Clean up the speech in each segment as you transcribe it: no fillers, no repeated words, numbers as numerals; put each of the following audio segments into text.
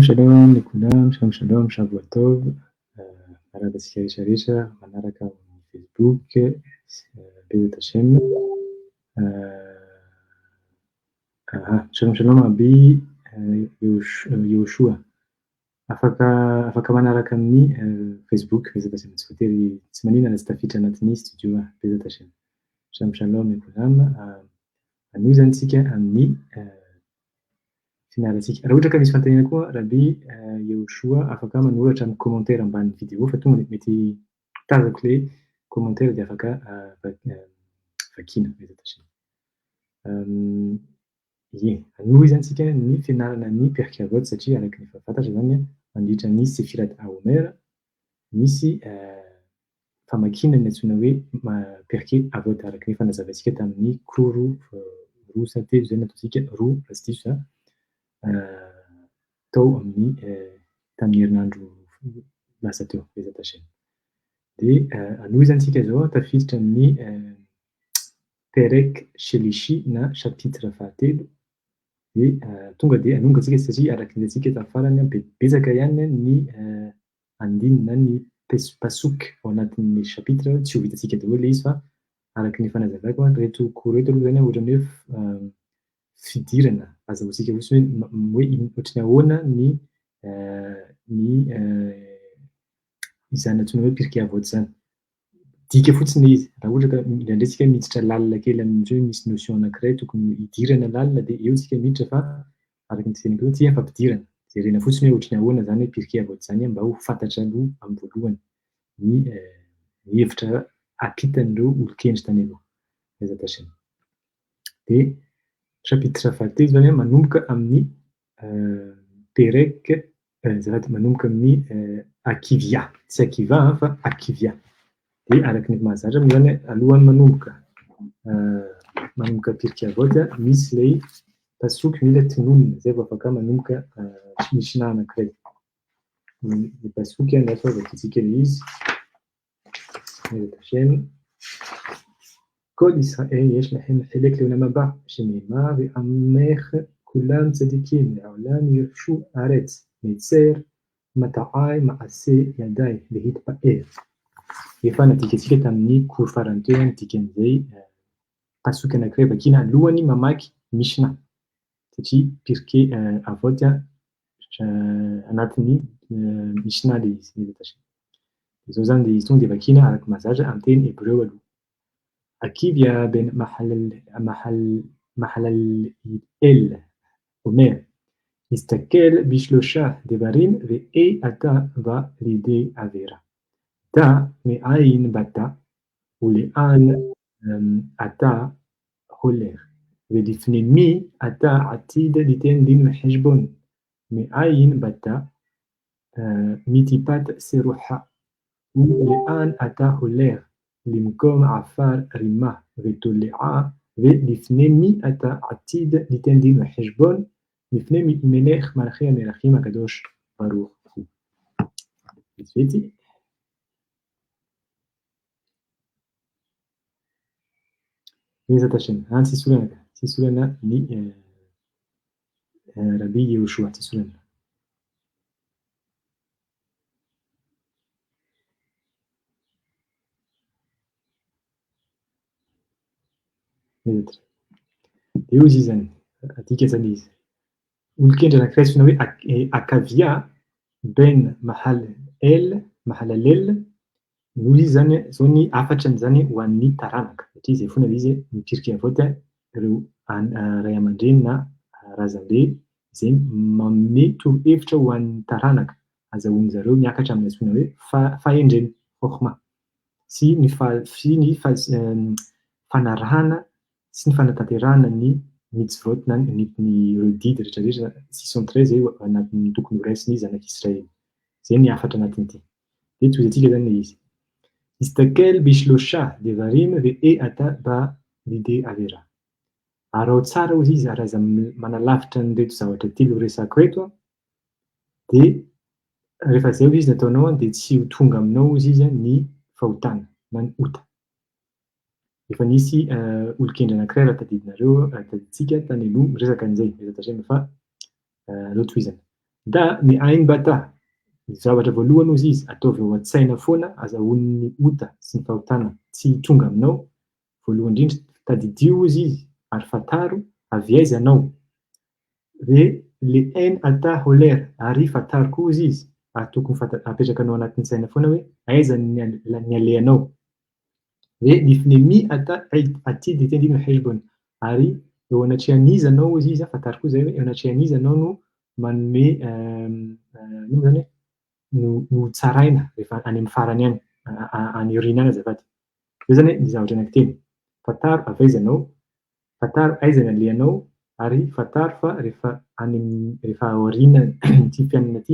Shalom shalom לכולם, shalom shalom, שבוע טוב. Miarahaba antsika rehetra rehetra manaraka ao amin'ny Facebook בעזרת השם. Aha, shalom shalom Rabbi Yehoshua. Afaka afaka manaraka amin'ny Facebook בעזרת השם. Tsy voatery tsy maninona na tsy tafiditra anatin'ny studio בעזרת השם. Shalom shalom לכולם. Hanohy izany isika amin'ny fianarantsika. Raha ohatra ka misy fanontaniana koa Rabbi Yehoshua afaka manoratra amin'ny commentaire ambanin'ny vidéo fa tonga dia mety tazako ilay commentaire dia afaka vakiana בעזרת השם. Ie, hanohy izany isika ny fianarana ny Pirkei Avot satria araka ny efa fantatra izany mandritra ny Sefirat HaOmer misy famakiana ny antsoina hoe Pirkei Avot araka ny efa nazavaintsika tamin'ny cours roa sa telo izay nataontsika, roa raha tsy diso za, tao amin'ny tamin'ny herinandro lasa teo, בעזרת השם. Dia hanohy izany isika izao tafiditra amin'ny Perek Shelishi na chapitre fahatelo dia tonga dia hanomboka isika satria araka ny hitantsika tamin'ny farany betsaka ihany ny andininy na ny pasuk ao anatin'ny chapitre, tsy ho vitantsika daholo ilay izy fa araka ny efa nazavaiko ireto cours ireto aloha izany ohatran'ny hoe fidirana azahoantsika fotsiny hoe ohatran'ny ahoana ny ny izany antsoina hoe Pirkei Avot izany. Dika fotsiny ilay izy. Raha ohatra ka indraindray isika miditra lalina kely amin'ny ohatra hoe misy notion anankiray tokony hidirana lalina dia eo isika miditra fa araka ny teneniko eo ity fampidirana. Jerena fotsiny hoe ohatran'ny ahoana izany hoe Pirkei Avot izany mba ho fantatra aloha amin'ny voalohany ny ny hevitra ampitan'ireo olon-kendry tany aloha. בעזרת השם. Dia chapitre fahatelo izany manomboka amin'ny Perek, azafady, manomboka amin'ny Akivia, tsy Akiva fa Akivia. Dia araka ny mahazatra moa izany alohan'ny manomboka manomboka Pirkei Avot misy ilay pasuk mila tononina izay vao afaka manomboka Mishnah anankiray. Ny pasuk nefa vakintsika ilay izy. בעזרת השם. כל ישראל יש להם חלק לעולם הבא, שנאמר ועמך כולם צדיקים, לעולם ירשו ארץ, נצר מטעי מעשה ידי להתפאר. Efa nadikantsika tamin'ny cours farany teo ny dikan'izay pasuk anankiray vakiana alohan'ny mamaky Mishnah satria Pirkei Avot anatin'ny Mishnah ilay izy. בעזרת השם. Izao izany dia izy tonga dia vakiana araka ny mahazatra amin'ny teny hebreo aloha. Akivia ben Mahalalel אומר, הסתכל בשלושה דברים ואי אתה בא לידי עבירה. דע מאין באת ולאן אתה הולך, ולפני מי אתה עתיד ליתן דין וחשבון. מאין באת מטיפת סרוחה, ולאן אתה הולך למקום עפר רימה ותולעה, ולפני מי אתה עתיד ליתן דין וחשבון? לפני מלך מלכי המלכים הקדוש ברוך הוא. Vetivety. בעזרת השם. Ah, tsisy olana ka. Tsisy olana ny Rabbi Yehoshua, tsisy olana. Mety. Dia hoy izy izany, adika izany izy. Olon-kendry anankiray antsoina hoe Akavia ben Mahalel, Mahalalel, no izy izany, izao ny hafatrany izany ho an'ny taranaka, satria izay foana ilay izy, ny Pirkei Avot ireo ray aman-dreny na razambe izay manome torohevitra ho an'ny taranaka, azahoan'ny zareo miakatra amin'ny antsoina hoe fahendrena, Chokhmah, sy ny sy ny fanarahana sy ny fanatanterahana ny mitzvot na ny ireo didy rehetra rehetra 613 izay anatin'ny tokony ho raisin'ny zanak'Israely. Izay ny hafatra anatin'ity. Dia tohizantsika izany ilay izy. הסתכל בשלושה דברים ואי אתה בא לידי עבירה. Araho tsara hozy izy ary aza manalavitra an'ireto zavatra telo resako ireto an, dia rehefa izay hozy izy ny ataonao an, dia tsy ho tonga aminao hozy izy ny fahotana na ny ota. Efa nisy olon-kendry anankiray raha tadidinareo, raha tadidintsika tany aloha miresaka an'izay, בעזרת השם fa aleo tohizana. Da mi'ain bata, ny zavatra voalohany hozy izy, ataovy ao an-tsaina foana, azahoan'ny ota sy ny fahotana tsy tonga aminao, voalohany indrindra, tadidio hozy izy ary fantaro avy aiza ianao, re le ein ata holer, ary fantaro koa hozy izy ary tokony apetrakanao anatin'ny saina foana hoe aiza ny alehanao, re lifne mi ata atid litendin heshbon, ary eo anatrehan'iza anao hozy izy, fantaro koa izay hoe eo anatrehan'iza anao no manome inona moa izany hoe no ho tsaraina rehefa any amin'ny farany any, any aoriana any azafady. Izay izany ny zavatra anankitelo. Fantaro avy aiza ianao, fantaro aiza ny alehanao, ary fantaro fa rehefa any amin'ny rehefa aoriana ity fiainana ity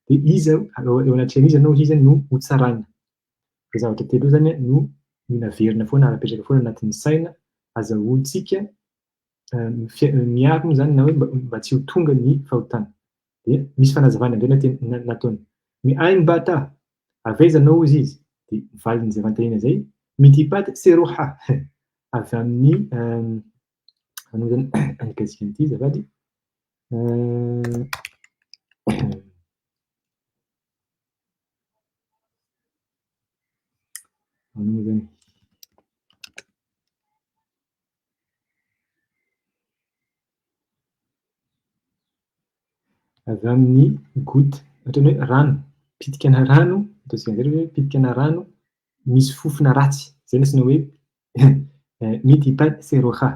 dia iza eo anatrehan'iza ianao iza no ho tsaraina. Ireo zavatra telo ireo izany no mila averina foana ary apetraka foana anatin'ny saina azahoantsika miaro moa izany na hoe mba tsy ho tonga ny fahotana. Dia misy fanazavana indray nataony. Mi'ain bata, avy aiza anao hozy izy? Dia ny valin'izay fanontaniana izay, mitipat seroha, avy amin'ny, anao izany andikasika an'ity azafady. Anao izany. Avy amin'ny goutte, ohatran'ny hoe rano, pitikana rano, ataontsika an'izay hoe pitikana rano misy fofona ratsy, izay no antsoina hoe mitipat seroha.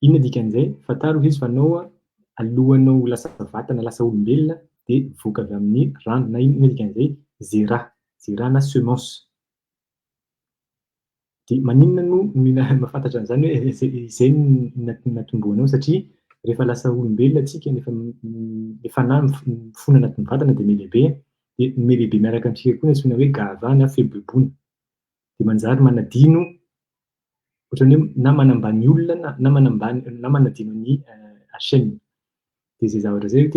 Inona dikan'izay? Fantaro izy fa anao alohanao ho lasa vatana, lasa olombelona dia mivoaka avy amin'ny rano na inona dikan'izay? Zera, zera na semence. Dia maninona no mila mahafantatra an'izany hoe izay no natombohanao satria rehefa lasa olombelona tsika rehefa ny fanahy mifona anatin'ny vatana dia mihalehibe, dia mihalehibe miaraka amintsika koa ny antsoina hoe gava na fieboeboana. Dia manjary manadino ohatran'ny hoe na manambany olona na manambany na manadino ny HM. Dia izay zavatra izay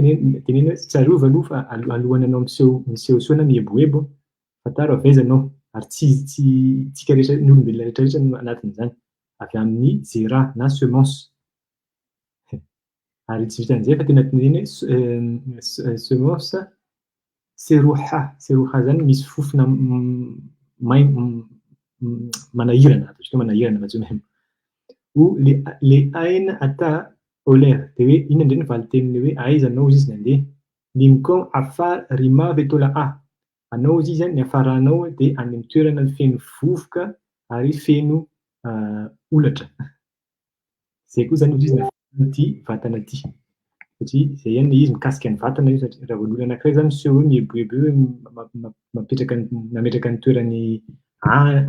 teneno hoe tsarovy aloha fa alohan'ny anao miseho misehoseho na mieboebo Fantaro avy aiza ianao, ary tsy tsy tsika rehetra ny olombelona rehetra rehetra no anatin'izany, avy amin'ny zera na semence. Ary tsy vitan'izay fa tena teneniny hoe semence seroha, seroha zany misy fofona may manahirana, ataontsika hoe manahirana fa tsy hoe ou le le ain ata oler, dia hoe inona indray ny valin-tenin'ilay hoe aiza ianao hozy izy nandeha, limkom afar rima vetola a. Anao hozy izy, ny hafaranao dia any amin'ny toerana feno vovoka ary feno holatra. Izay koa izany hozy izy ny hafaran'ity vatana ity. Satria izay ihany ilay izy mikasika ny vatana io satria raha vao ny olona anankiray izany miseho hoe mieboebo eo mametraka ny mametraka ny toerany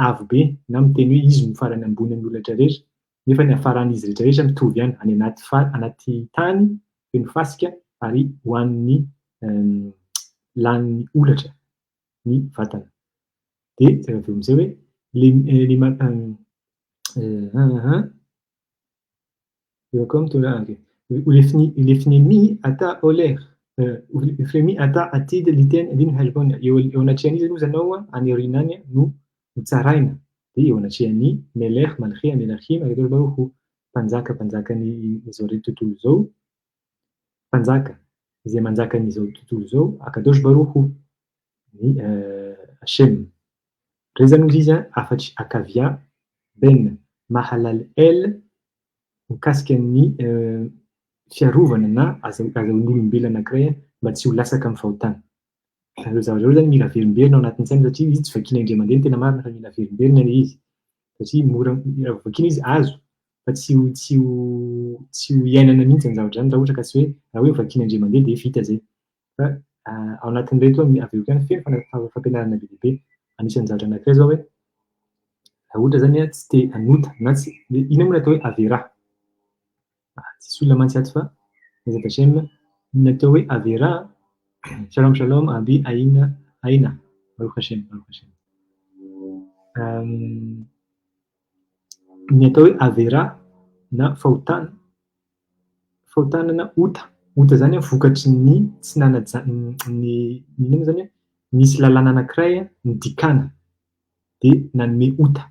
avo be na miteny hoe izy no farany ambony amin'ny olona rehetra rehetra nefa ny hafaran'izy rehetra rehetra mitovy ihany any anaty anaty tany feno fasika ary hohanin'ny lanin'ny holatra ny vatana. Dia avy eo amin'izay hoe le le Ulefnemi ata oler Ulefnemi ata atid liten lin hajbon eo eo anatrehan'iza aloha ianao any aoriana any no hotsaraina dia eo anatrehan'ny Melech Malchia Melachim Akadosh Baruch Hu mpanjaka mpanjakan'izao tontolo izao mpanjaka izay manjaka an'izao tontolo izao, Akadosh Baruch Hu, ny Hashem. Ndray izany hozy izy an, hafatr'i Akavia ben Mahalal El mikasika ny fiarovana na azahoan'olombelona anankiray mba tsy ho lasaka amin'ny fahotana. Ireo zavatra ireo izany mila averimberina ao anatin'ny saina satria izy tsy vakiana indray mandeha ny tena marina fa mila averimberina ilay izy satria mora raha vakiana izy azo fa tsy ho tsy ho tsy ho iainana mihitsy izany zavatra izany raha ohatra ka tsy hoe raha hoe vakiana indray mandeha dia vita izay fa ao anatin'ireto avy eo ihany feno fampianarana be dia be. Anisan'ny zavatra anankiray izao hoe raha ohatra izany tsy te hanota na tsy inona moa no atao hoe avera? Tsisy olona mantsy ato fa Bezat Hashem ny atao hoe Avera Shalom shalom Abi Aina Aina Baruch Hashem Baruch Hashem Ny atao hoe Avera na fahotana fahotana na ota ota zany vokatry ny tsy nanaja ny inona moa zany nisy lalàna anankiray nodikana dia nanome ota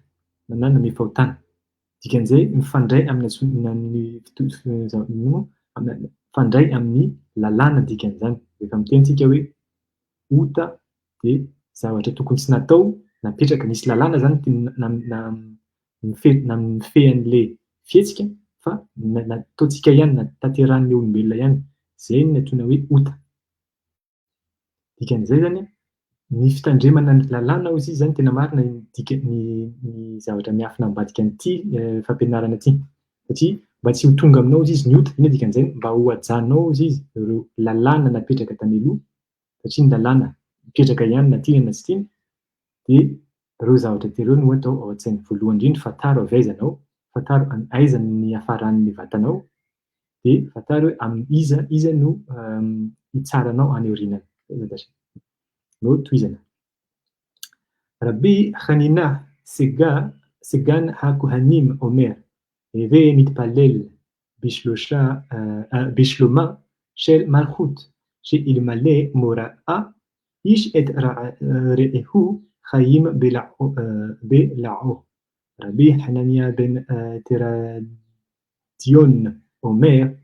na nanome fahotana. Dikan'izay, mifandray amin'ny amin'ny mifandray amin'ny lalàna dikan'izany. Rehefa miteny tsika hoe ota dia zavatra tokony tsy natao napetraka, nisy lalàna izany mifehy an'ilay fihetsika fa nataontsika ihany, natanterahan'ny olombelona ihany. Izay no antsoina hoe ota. Dikan'izay izany, ny fitandremana ny lalàna hozy izy izany tena marina ny dika ny ny zavatra miafina ambadika an'ity fampianarana ity. Satria mba tsy ho tonga aminao hozy izy ny ota, inona dikan'izay? Mba ho hajanao hozy izy ireo lalàna napetraka tany aloha, satria ny lalàna mipetraka ihany na tiana na tsy tiana, dia ireo zavatra ireo no atao ao an-tsaina. Voalohany indrindra fantaro avy aiza anao, fantaro aiza ny niafaran'ny vatanao, dia fantaro hoe amin'ny iza iza no hitsara anao any aoriana any. No tohizana. Rabbi Hanina Sega Segan HaKohanim Omer Heve mitpalel bishlosha bishloma shel malchut she'ilmale mora'a ish et re'ehu chayim bela'o. Rabbi Hanania ben Teradion Omer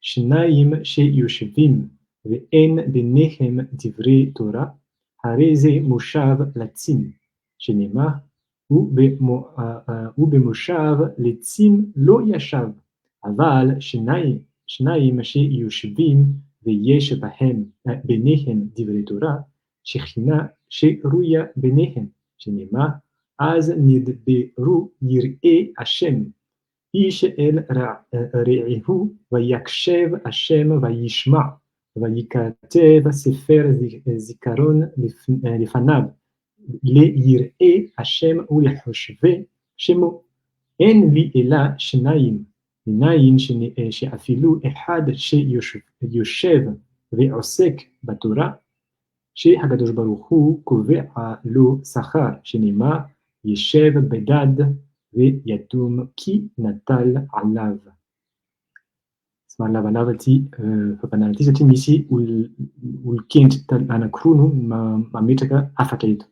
Shnayim sheyoshvim ve'en benehem divrei Torah hare ze moshav latzim shenemar ubemoshav letzim lo yashav aval shnayim sheyoshvim veyesh bahem benehem divrei Torah shechina sheruya benehem shenemar az nidberu yir'e Hashem ish el re'ehu vayakshev Hashem vayishma vayikatev sefer zikaron lefanav leyir'e Hashem ulehoshve shemo en li ela shnayim minayin she'afilu echad sheyoshev ve'osek baTorah sheHakadosh Baruch Hu kove'a lo sachar shenemar yeshev bedad ve'yadum ki natal alav. Somary lavalava ity fampianarana ity satria misy olon-kendry anankiroa no mametraka hafatra eto.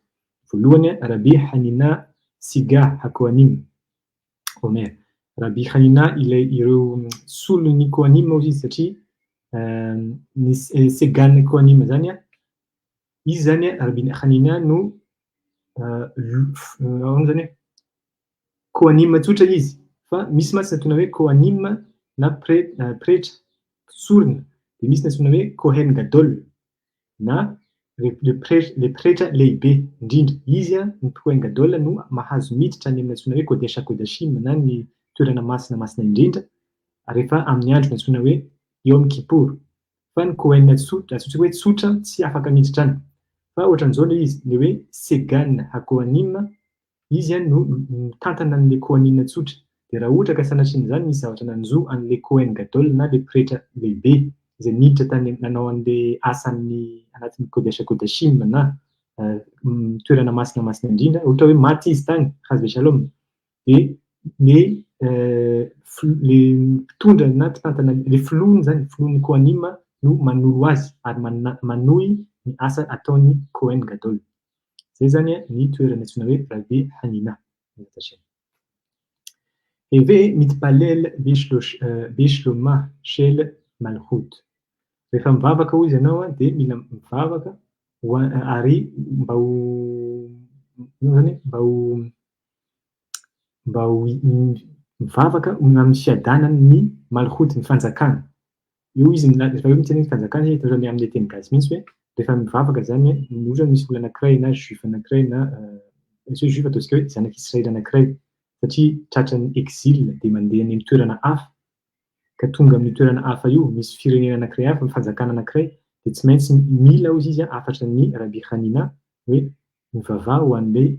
Voalohany, Rabbi Hanina Siga HaKohanim Omer. Rabbi Hanina ilay ireo solon'ny Kohanim hozy izy satria ny Segan Kohanim izany, izy izany Rabbi Hanina no ahoana izany e? Kohanim tsotra izy fa misy mantsy ny antsoina hoe Kohanim na pretra, mpisorona, dia misy ny antsoina hoe Kohen Gadol na le pretra lehibe indrindra. Izy ny Kohen Gadol no mahazo miditra any amin'ny antsoina hoe Kodesh HaKodashim na ny toerana masina masina indrindra rehefa amin'ny andro antsoina hoe Yom Kippur. Fa ny Kohen tsotra, antsointsika hoe tsotra, tsy afaka miditra any. Fa ohatran'izao ilay izy, ilay hoe Segan HaKohanim, izy no mitantana an'ilay Kohanim tsotra. Dia raha ohatra ka sanatrian'izany nisy zavatra nanjo an'ilay Kohen Gadol na ilay pretra lehibe izay niditra tany nanao an'ilay asan'ny anatin'ny Kodesh HaKodashim na toerana masina masina indrindra, ohatra hoe maty izy tany, chas v'shalom, dia ny le mpitondra na mpitantana le filohany izany, filohan'ny Kohanim no manolo azy ary manohy ny asa ataon'ny Kohen Gadol. Izay izany ny toerana antsoina hoe Rabbi Hanina. Heve mitpalel bishloma shel malchut. Rehefa mivavaka hoy izy ianao dia mila mivavaka ary mba ho inona izany e? Mba ho mba ho mivavaka ho amin'ny fiadanan'ny malchut, ny fanjakana. Io izy rehefa hoe miteny hoe fanjakana izy ohatra ny amin'ny teny gasy mihitsy hoe rehefa mivavaka izany ohatra misy olona anankiray na juif anankiray na tsy hoe juif ataontsika hoe zanak'Israely anankiray satria tratran'ny exil dia mandeha any amin'ny toerana hafa ka tonga amin'io toerana hafa io misy firenena anankiray hafa, fanjakana anankiray dia tsy maintsy mila hozy izy hafatra ny Rabbi Hanina hoe mivavaha ho an'ilay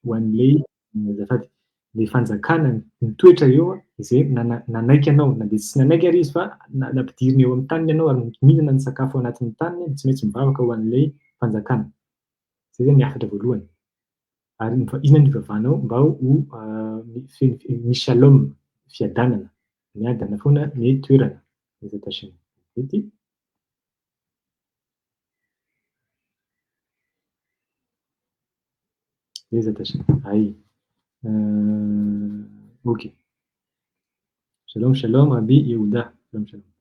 ho an'ilay azafady, ilay fanjakana mitoetra eo izay nanaiky anao, na dia tsy nanaiky ary izy fa nampidiriny eo amin'ny taniny ianao ary mihinana ny sakafo ao anatin'ny taniny dia tsy maintsy mivavaka ho an'ilay fanjakana. Izay izany ny hafatra voalohany. Ary inona no ivavahanao mba ho feno misy shalom, fiadanana, miadana foana ny toerana. Mety? Ay. Ok. Shalom, shalom, Rabbi Yehuda. Shalom, shalom.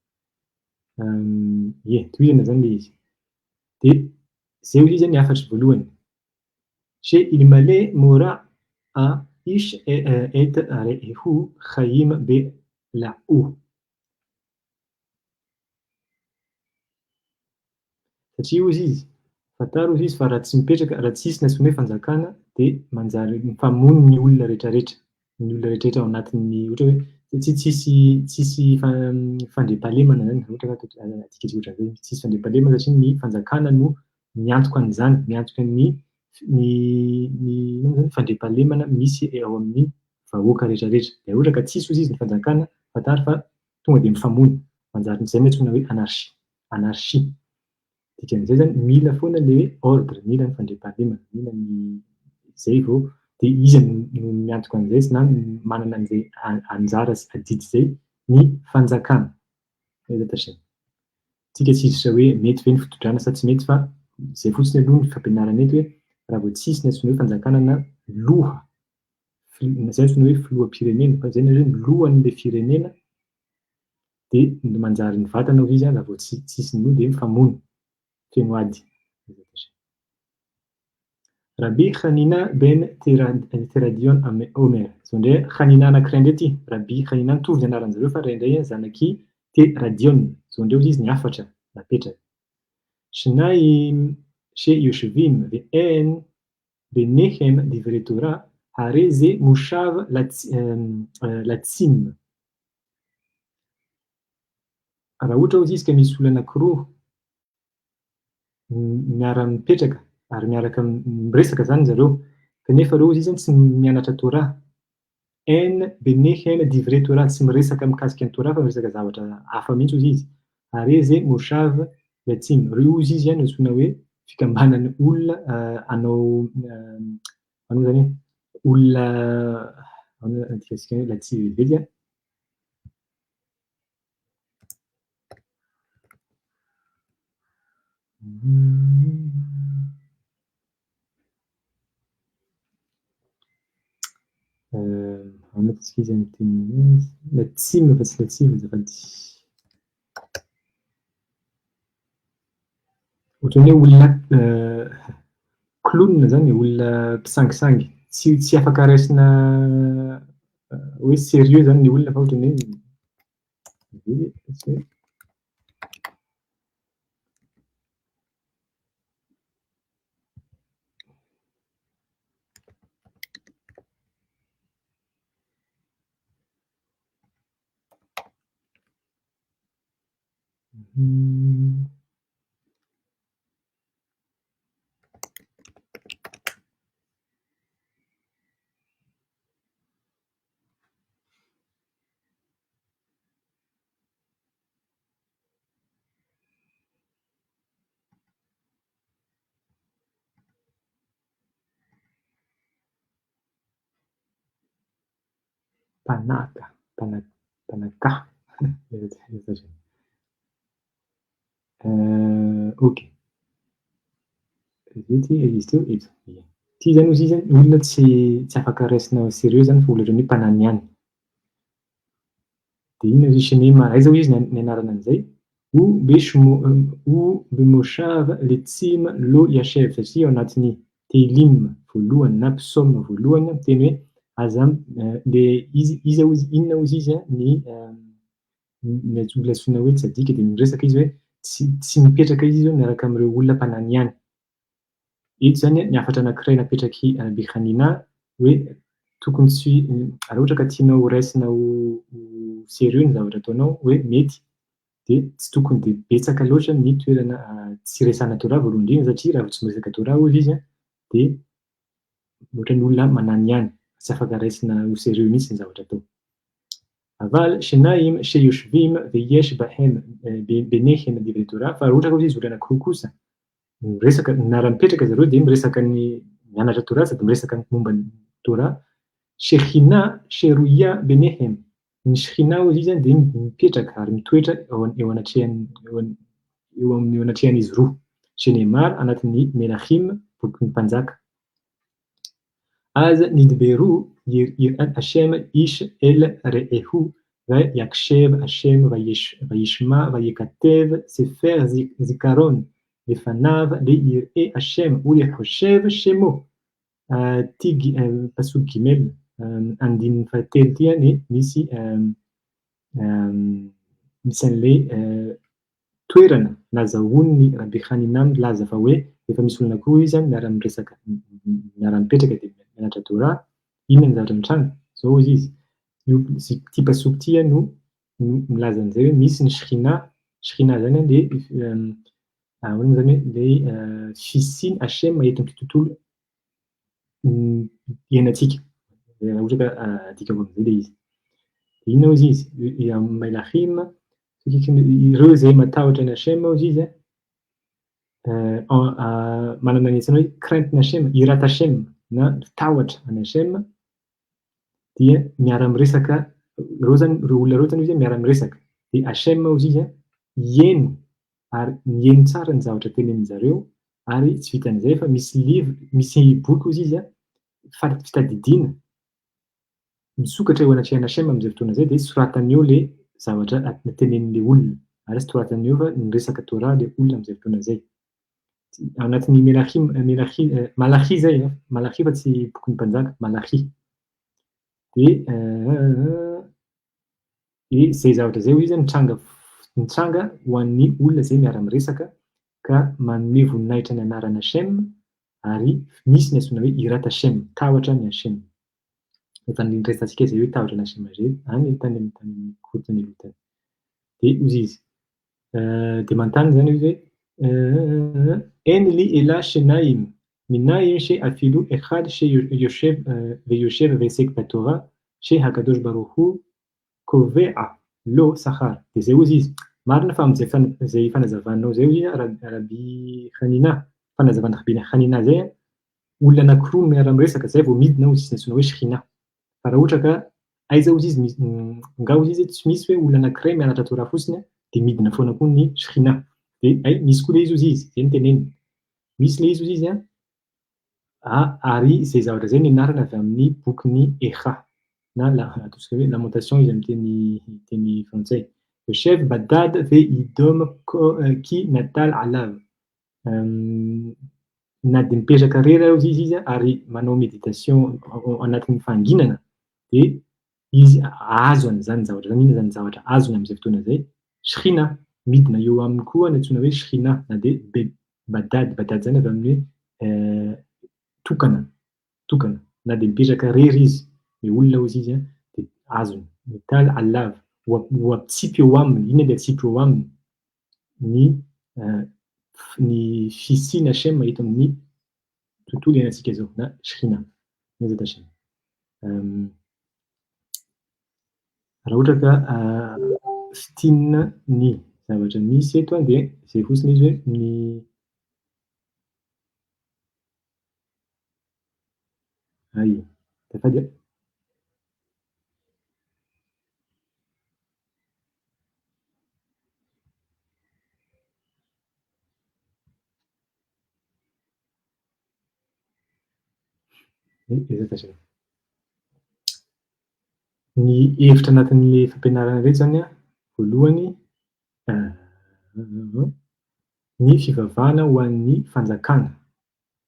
Ie, tohizana izany ilay izy. Dia izay hoy izy ny hafatry voalohany. She'ilmale mora ha'ish et re'ehu chayim bela'u. Satria hozy izy, fantaro hozy izy fa raha tsy mipetraka, raha tsisy ny antsoina hoe fanjakana dia manjary mifamono ny olona rehetrarehetra, ny olona rehetrarehetra ao anatin'ny, ohatra hoe satria tsisy tsisy fandriampahalemana zany, raha ohatra ka adika ohatran'izay, tsisy fandriampahalemana satria ny fanjakana no miantoka an'izany, miantoka ny ny ny inona moa zany, fandriampahalemana misy ao amin'ny vahoaka rehetrarehetra. Dia raha ohatra ka tsisy hozy izy ny fanjakana, fantaro fa tonga dia mifamono, manjary izay no antsoina hoe anarchie, anarchie. Dikan'izay zany mila foana le hoe ordre, mila ny fandriampahalemana, mila ny izay vao dia iza no miantoka an'izay na manana an'izay anjara sy adidy izay ny fanjakana. Tsika tsy hiditra hoe mety ve ny fitondrana sa tsy mety fa izay fotsiny aloha ny fampianarana eto hoe raha vao tsisy ny antsoina hoe fanjakana na loha, izay antsoina hoe filoham-pirenena fa izay ny hoe lohan'ilay firenena dia manjary ny vatana hoy izy raha vao tsy tsisy ny loha dia mifamono, feno ady. Rabbi Hanina ben Teradion Omer. Izao indray Hanina anankiray indray ity, Rabbi Hanina mitovy ny anaran-dry zareo fa iray indray zanak'i Teradion. Izao indray hozy izy ny hafatra napetrany. Shnaim sheyoshvim ve'en benehem divrei Torah hare ze moshav latsim. Raha ohatra hozy izy ka misy olona anankiroa miara-mipetraka ary miaraka miresaka izany zareo, kanefa ireo hozy izy tsy mianatra Torah. En benehem divrei Torah, tsy miresaka mikasika ny Torah fa miresaka zavatra hafa mihitsy hozy izy. Hare ze moshav latsim. Ireo hozy izy no antsoina hoe fikambanan'ny olona hanao manao izany hoe olona ahoana no adikatsika hoe latsim vetivety an. Ahoana tsika izy amin'ny teny Latsim fa tsy latsim azafady. Ohatran'ny hoe olona clown zany e, olona mpisangisangy. Tsy tsy afaka raisina hoe sérieux zany ny olona fa ohatran'ny hoe Mpanaka, mpanaka. Ok. Ity izy teo eto. Ity zany ozy izy olona tsy tsy afaka raisina au sérieux zany fa olona ohatran'ny hoe mpanany ihany. Dia inona izy Shenema, aiza hoy izy ny anarana an'izay? Ou bemoshav letsim lo yashev, satria ao anatin'ny Tehillim voalohany na Psaume voalohany miteny hoe aza le izy iza hozy inona hozy izy ny ny olona antsoina hoe tsadika dia miresaka izy hoe tsy tsy mipetraka izy hoe miaraka amin'ireo olona mpanany ihany. Eto izany ny hafatra anankiray napetrak'i Rabbi Hanina hoe tokony tsy raha ohatra ka tianao ho raisina ho sérieux ny zavatra ataonao hoe mety dia tsy tokony dia betsaka loatra ny toerana tsy resahana Torah voalohany indrindra satria raha vao tsy miresaka Torah hozy izy dia ohatran'ny olona manany ihany, tsy afaka raisina ho sérieux mihitsy ny zavatra atao. Aval shenayim sheyoshvim veyesh bahem benehem divrei Torah fa raha ohatra ka hozy izy olona anankiroa kosa miresaka, miara-mipetraka zareo dia miresaka ny mianatra Torah sady miresaka ny momba ny Torah. Shekhina sheruya benehem. Ny Shekhina hozy izy dia mipetraka ary mitoetra eo anatrehan'ny eo amin'ny eo anatrehan'izy roa. Shenemar anatin'ny Melachim, bokin'ny mpanjaka. Az nidberu yir'at Hashem ish el re'ehu. ויקשב השם וישמע וייכתב ספר זיכרון לפניו ליראי השם ולחושב שמו. Ty pasuk gimel, andininy fahatelo ity ny misy misy an'ilay toerana nazahoan'ny Rabbi Hanina milaza fa hoe rehefa misy olona koa izy miara-miresaka, miara-mipetraka dia mianatra Torah, inona ny zavatra mitranga? Izao hozy izy, io ity pasuk ity no milaza an'izay hoe misy ny Shekhinah, Shekhinah izany dia ahoana moa izany hoe ilay fisian'i Hashem eto amin'ity tontolo iainantsika, raha ohatra ka adikako amin'izay ilay izy. Dia inona hozy izy? Melachim, ireo izay matahotra an'i Hashem hozy izy an, manana ny antsoina hoe crainte ny Hashem, Irat Hashem na tahotra an'i Hashem, dia miara-miresaka, ireo zany, ireo olona ireo zany hozy miara-miresaka. Dia Hashem hozy izy an, hihaino ary mihaino tsara ny zavatra tenenin-dry zareo ary tsy vitan'izay fa misy livre, misy boky hozy izy an, fitadidiana misokatra eo anatrehan'i Hashem amin'izay fotoana izay dia soratany eo ilay zavatra tenenin'ilay olona ary soratany eo fa niresaka Torah ilay olona amin'izay fotoana izay. Ao anatin'ny Melachim, Melachi, Malachi izay an, Malachi fa tsy bokin'ny mpanjaka, Malachi. Dia dia izay zavatra izay hoy izy mitranga mitranga ho an'ny olona izay miara-miresaka ka manome voninahitra ny anaran'i Hashem ary misy ny antsoina hoe Irat Hashem, tahotra ny Hashem. Efa niresahantsika izay hoe tahotra ny Hashem izay any tany amin'ny tany korontana aloha tany. Dia hoy izy, dia manontany izany izy hoe En li ela shenaim minayin she afilu echad she yoshev veyoshev ve'esek baTorah she hakadosh baruch hu kove'a lo sachar. Dia izay hozy izy, marina fa amin'izay izay fanazavanao izay hozy izy Rabbi Hanina, fanazavan'i Rabbi Hanina izay, olona anankiroa miara-miresaka izay vao midina hozy izy antsoina hoe Shekhinah. Fa raha ohatra ka aiza hozy izy misy, nga hozy izy tsy misy hoe olona anankiray mianatra Torah fotsiny dia midina foana koa ny Shekhinah. Dia hay misy koa ilay izy hozy izy, izay no teneniny. Misy ilay izy hozy izy an, ary izay zavatra izay nianarana avy amin'ny bokin'i Echa, na la, ataontsika hoe Lamentation izy amin'ny teny teny frantsay. Yoshev badad ve idom ki natal alav. Na dia mipetraka irery aza izy izy ary manao méditation ao anatin'ny fahanginana dia izy ahazo an'izany zavatra izany, inona izany zavatra azony amin'izay fotoana izay? Shekhinah, midina eo aminy koa ny antsoina hoe Shekhinah na dia Badad, Badad izany avy amin'ny hoe tokana, tokana, na dia mipetraka irery izy, ilay olona hozy izy dia azony, Mital alav, ho atsipy eo aminy, inona ilay atsipy eo aminy? Ny ny fisian'i Hashem eto amin'ny tontolo iainantsika izao, na Shekhinah, Bezat Hashem. Raha ohatra ka fintinina ny zavatra misy eto dia izay fotsiny izy hoe ny Ay, azafady a. Ny hevitra anatin'ilay fampianarana ireto izany an, voalohany ny fivavahana ho an'ny fanjakana.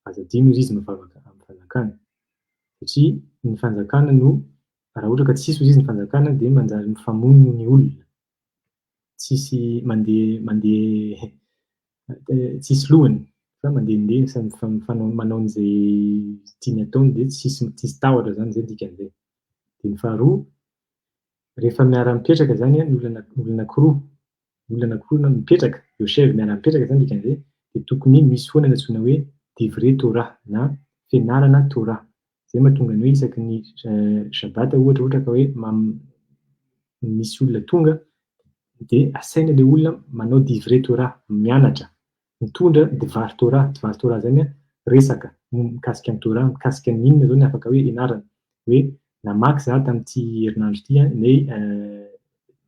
Aza adino hozy izy mivavaka amin'ny fanjakana satria ny fanjakana no raha ohatra ka tsisy hozy izy ny fanjakana dia manjary mifamono ny olona. Tsisy mandeha mandeha tsisy lohany fa mandehandeha samy mifanao manao an'izay tiany ataony dia tsisy tsisy tahotra izany, izay ny dikan'izay. Dia ny faharoa, rehefa miara-mipetraka izany ny olona olona anankiroa, olona anankiroa no mipetraka, Yoshev miara-mipetraka izany dikan'izay, dia tokony misy foana ny antsoina hoe Divrei Torah na fianarana Torah. Izay mahatonga ny hoe isaky ny Shabbat ohatra, ohatra ka hoe misy olona tonga dia asaina ilay olona manao Divrei Torah, mianatra, mitondra Dvar Torah, Dvar Torah izany an, resaka mikasika ny Torah, mikasika ny inona izao ny afaka hoe ianarana, hoe namaky za tamin'ity herinandro ity an, ny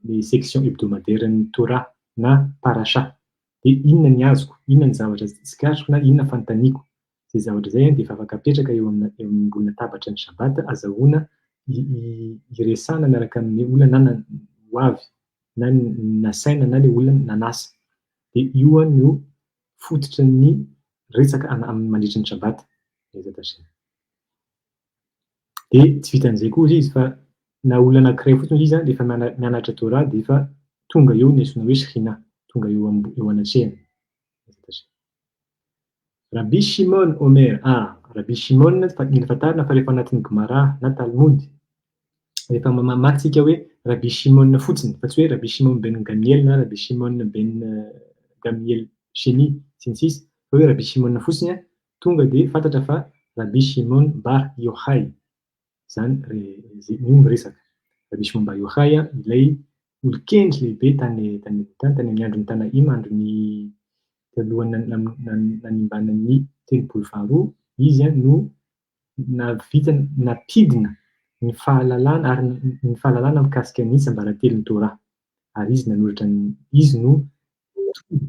ny section hebdomadaire ny Torah na Parasha, dia inona ny azoko, inona ny zavatra tsikaritro na inona fanontaniako, Izay zavatra izay dia efa afaka apetraka eo amina eo ambony latabatra ny Shabbat azahoana hiresahana miaraka amin'ny olona na ho avy na nasaina na ilay olona nanasa. Dia io no fototry ny resaka mandritra ny Shabbat. Dia tsy vitan'izay koa izy fa na olona anankiray fotsiny izy dia efa mianatra Torah dia efa tonga eo ny antsoina hoe Shekhinah, tonga eo eo anatrehany. Rabbi Shimon Omer, ah, Rabbi Shimon mila fantarina fa rehefa anatin'ny Gemara na Talmud, rehefa mamaky tsika hoe Rabbi Shimon fotsiny, fa tsy hoe Rabbi Shimon ben Gamiel na Rabbi Shimon ben Gamiel Sheni, sy ny sisa, fa hoe Rabbi Shimon fotsiny, tonga dia fantatra fa Rabbi Shimon bar Yochai, izany no miresaka. Rabbi Shimon bar Yochai, ilay olon-kendry lehibe tany tany tany tany amin'ny andron'ny Tanaim, andron'ny talohan'ny nanimbana ny tempoly faharoa, izy no nahavita nampidina ny fahalalana ary ny fahalalana mikasika ny tsiambaratelon'ny Torah. Ary izy nanoratra ny izy no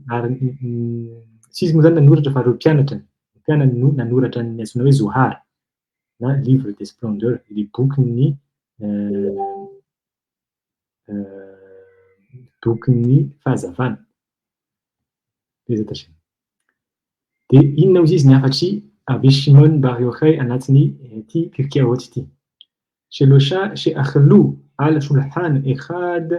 ary tsy izy moa izany nanoratra fa ireo mpianatrany, ny mpianany no nanoratra ny antsoina hoe Zohar na livre des splendeurs, ilay bokin'ny bokin'ny fahazavana. Dia inona hozy izy ny hafatr'i Rabbi Shimon Bar Yochai anatin'ny ity Pirkei Avot ity? Shelosha she'achlu al shulhan echad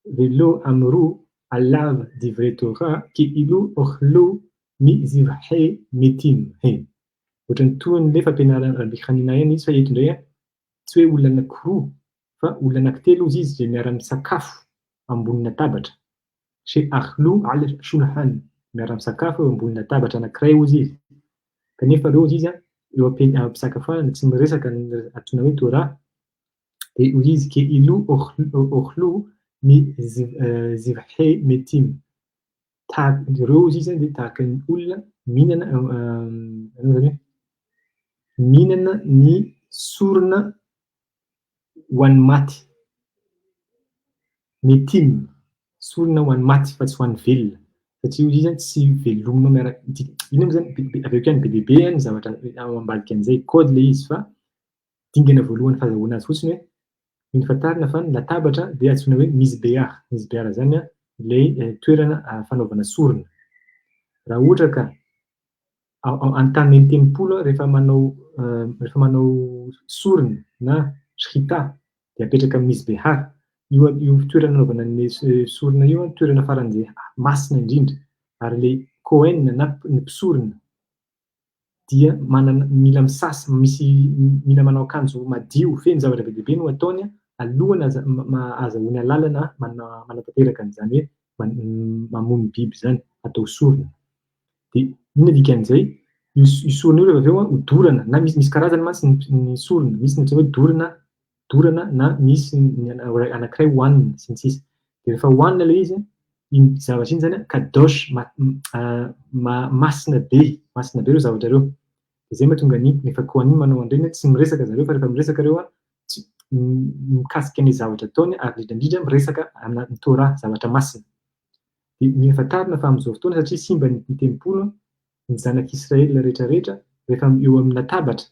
velo amru alav divrei Torah ki'ilu ochlu mi zivhei metim he. Ohatran'ny toa an'ilay fampianaran'i Rabbi Hanina ihany izy fa eto indray tsy hoe olona anankiroa fa olona anankitelo hozy izy izay miara-misakafo ambony latabatra. She'achlu al shulhan, miara-misakafo eo ambony latabatra anankiray hozy izy. Kanefa ireo hozy izy eo am-pisakafoanana tsy miresaka ny antsoina hoe Torah, dia hoy izy ke'ilu ochlu mi zivhe metim. Tahaka ireo hozy izy dia tahaka ny olona mihinana zany hoe mihinana ny sorona ho an'ny maty. Metim, sorona ho an'ny maty fa tsy ho an'ny velona. Satria hoy izy tsy velominao miaraka, inona moa zany, avy eo ihany be dia be ny zavatra ao ambadika an'izay, code ilay izy fa dingana voalohany fahazahoana azy fotsiny hoe mino fantarina fa ny latabatra dia antsoina hoe mizbeah, mizbeah izany ilay toerana fanaovana sorona. Raha ohatra ka an-tanin'ny tempoly rehefa manao rehefa manao sorona na shchita dia apetraka amin'ny mizbehar. Io io toerana anaovana ny sorona io toerana faran'izay masina indrindra ary ilay Kohen na ny mpisorona dia manana mila misasa, misy mila manao akanjo madio feno zavatra be dia be no ataony alohan'ny ahazahoany alalana manatanteraka an'izany hoe mamono biby izany atao sorona. Dia inona dikan'izay? Io sorona io rehefa avy eo hodorana na misy misy karazany mantsy ny sorona, misy ny antsoina hoe dorana dorana na misy ny anankiray hohanina sy ny sisa. Dia rehefa hohanina ilay izy, iny zavatra iny izany kadosh, masina be, masina be ireo zavatra ireo. Dia izay mahatonga ny rehefa kohanim manao an'ireny tsy miresaka zareo fa rehefa miresaka ireo tsy mikasika ny zavatra ataony ary indrindra indrindra miresaka amin'ny Torah, zavatra masina. Dia mila fantarina fa amin'izao fotoana satria simba ny tempoly, ny zanak'Israely rehetra rehetra rehefa eo amin'ny latabatra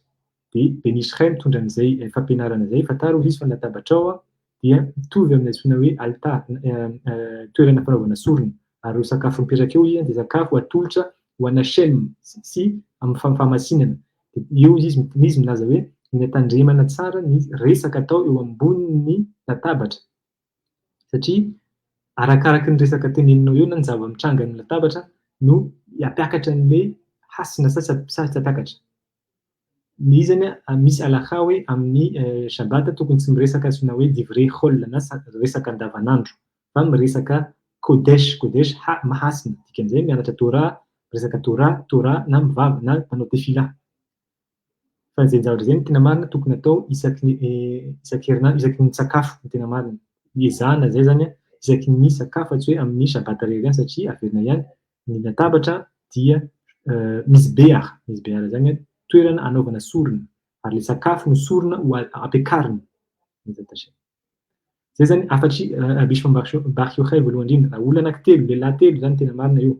dia Ben Ish Chai mitondra an'izay fampianarana izay, fantaro hoy izy fa ny latabatrao dia mitovy amin'ny antsoina hoe altar, toerana fanaovana sorona, ary ireo sakafo mipetraka eo dia sakafo atolotra ho an'i Hashem sy amin'ny fahamasinana. Dia eo izy izy milaza hoe mila tandremana tsara ny resaka atao eo ambonin'ny latabatra. Satria arakaraky ny resaka teneninao eo na ny zava-mitranga amin'ny latabatra no hampiakatra an'ilay hasina sa tsy hampiakatra. Ny izy zany misy halakha hoe amin'ny Shabbat tokony tsy miresaka antsoina hoe divrei chol na resaka andavanandro fa miresaka kodesh, kodesh hasina, dikan'izay mianatra Torah, miresaka Torah, Torah na mivavaka na manao tefillah. Fa izay zavatra izay no tena marina tokony atao isaky ny isan-kerinandro, isaky ny sakafo no tena marina. Ezahana izay izany isaky ny sakafo fa tsy hoe amin'ny Shabbat irery ihany satria averina ihany ny latabatra dia mizbeah, mizbeah izany toerana anaovana sorona ary ilay sakafo no sorona ho ampiakarina. Izay izany hafatr'i Rabbi Shimon Bar Yochai voalohany indrindra. Raha olona anankitelo, lehilahy telo izany no tena marina io.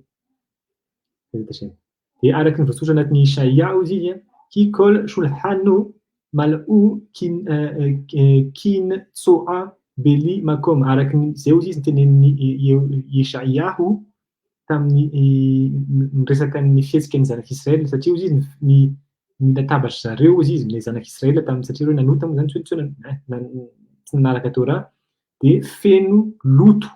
Dia araka ny voasoratra anatin'ny Ishaia hozy izy, Ki kol shulhanu mal'u kin tso'a Beli Makom, araka ny izay hozy izy nitenenin'i Yeshayahu tamin'ny niresaka ny fihetsiky ny zanak'Israel, satria hozy izy ny ny latabatry zareo hozy izy, ny zanak'Israel tamin'ny satria ireo nanota moa zany, tsy hoe tsy hoe tsy nanaraka Torah, dia feno loto.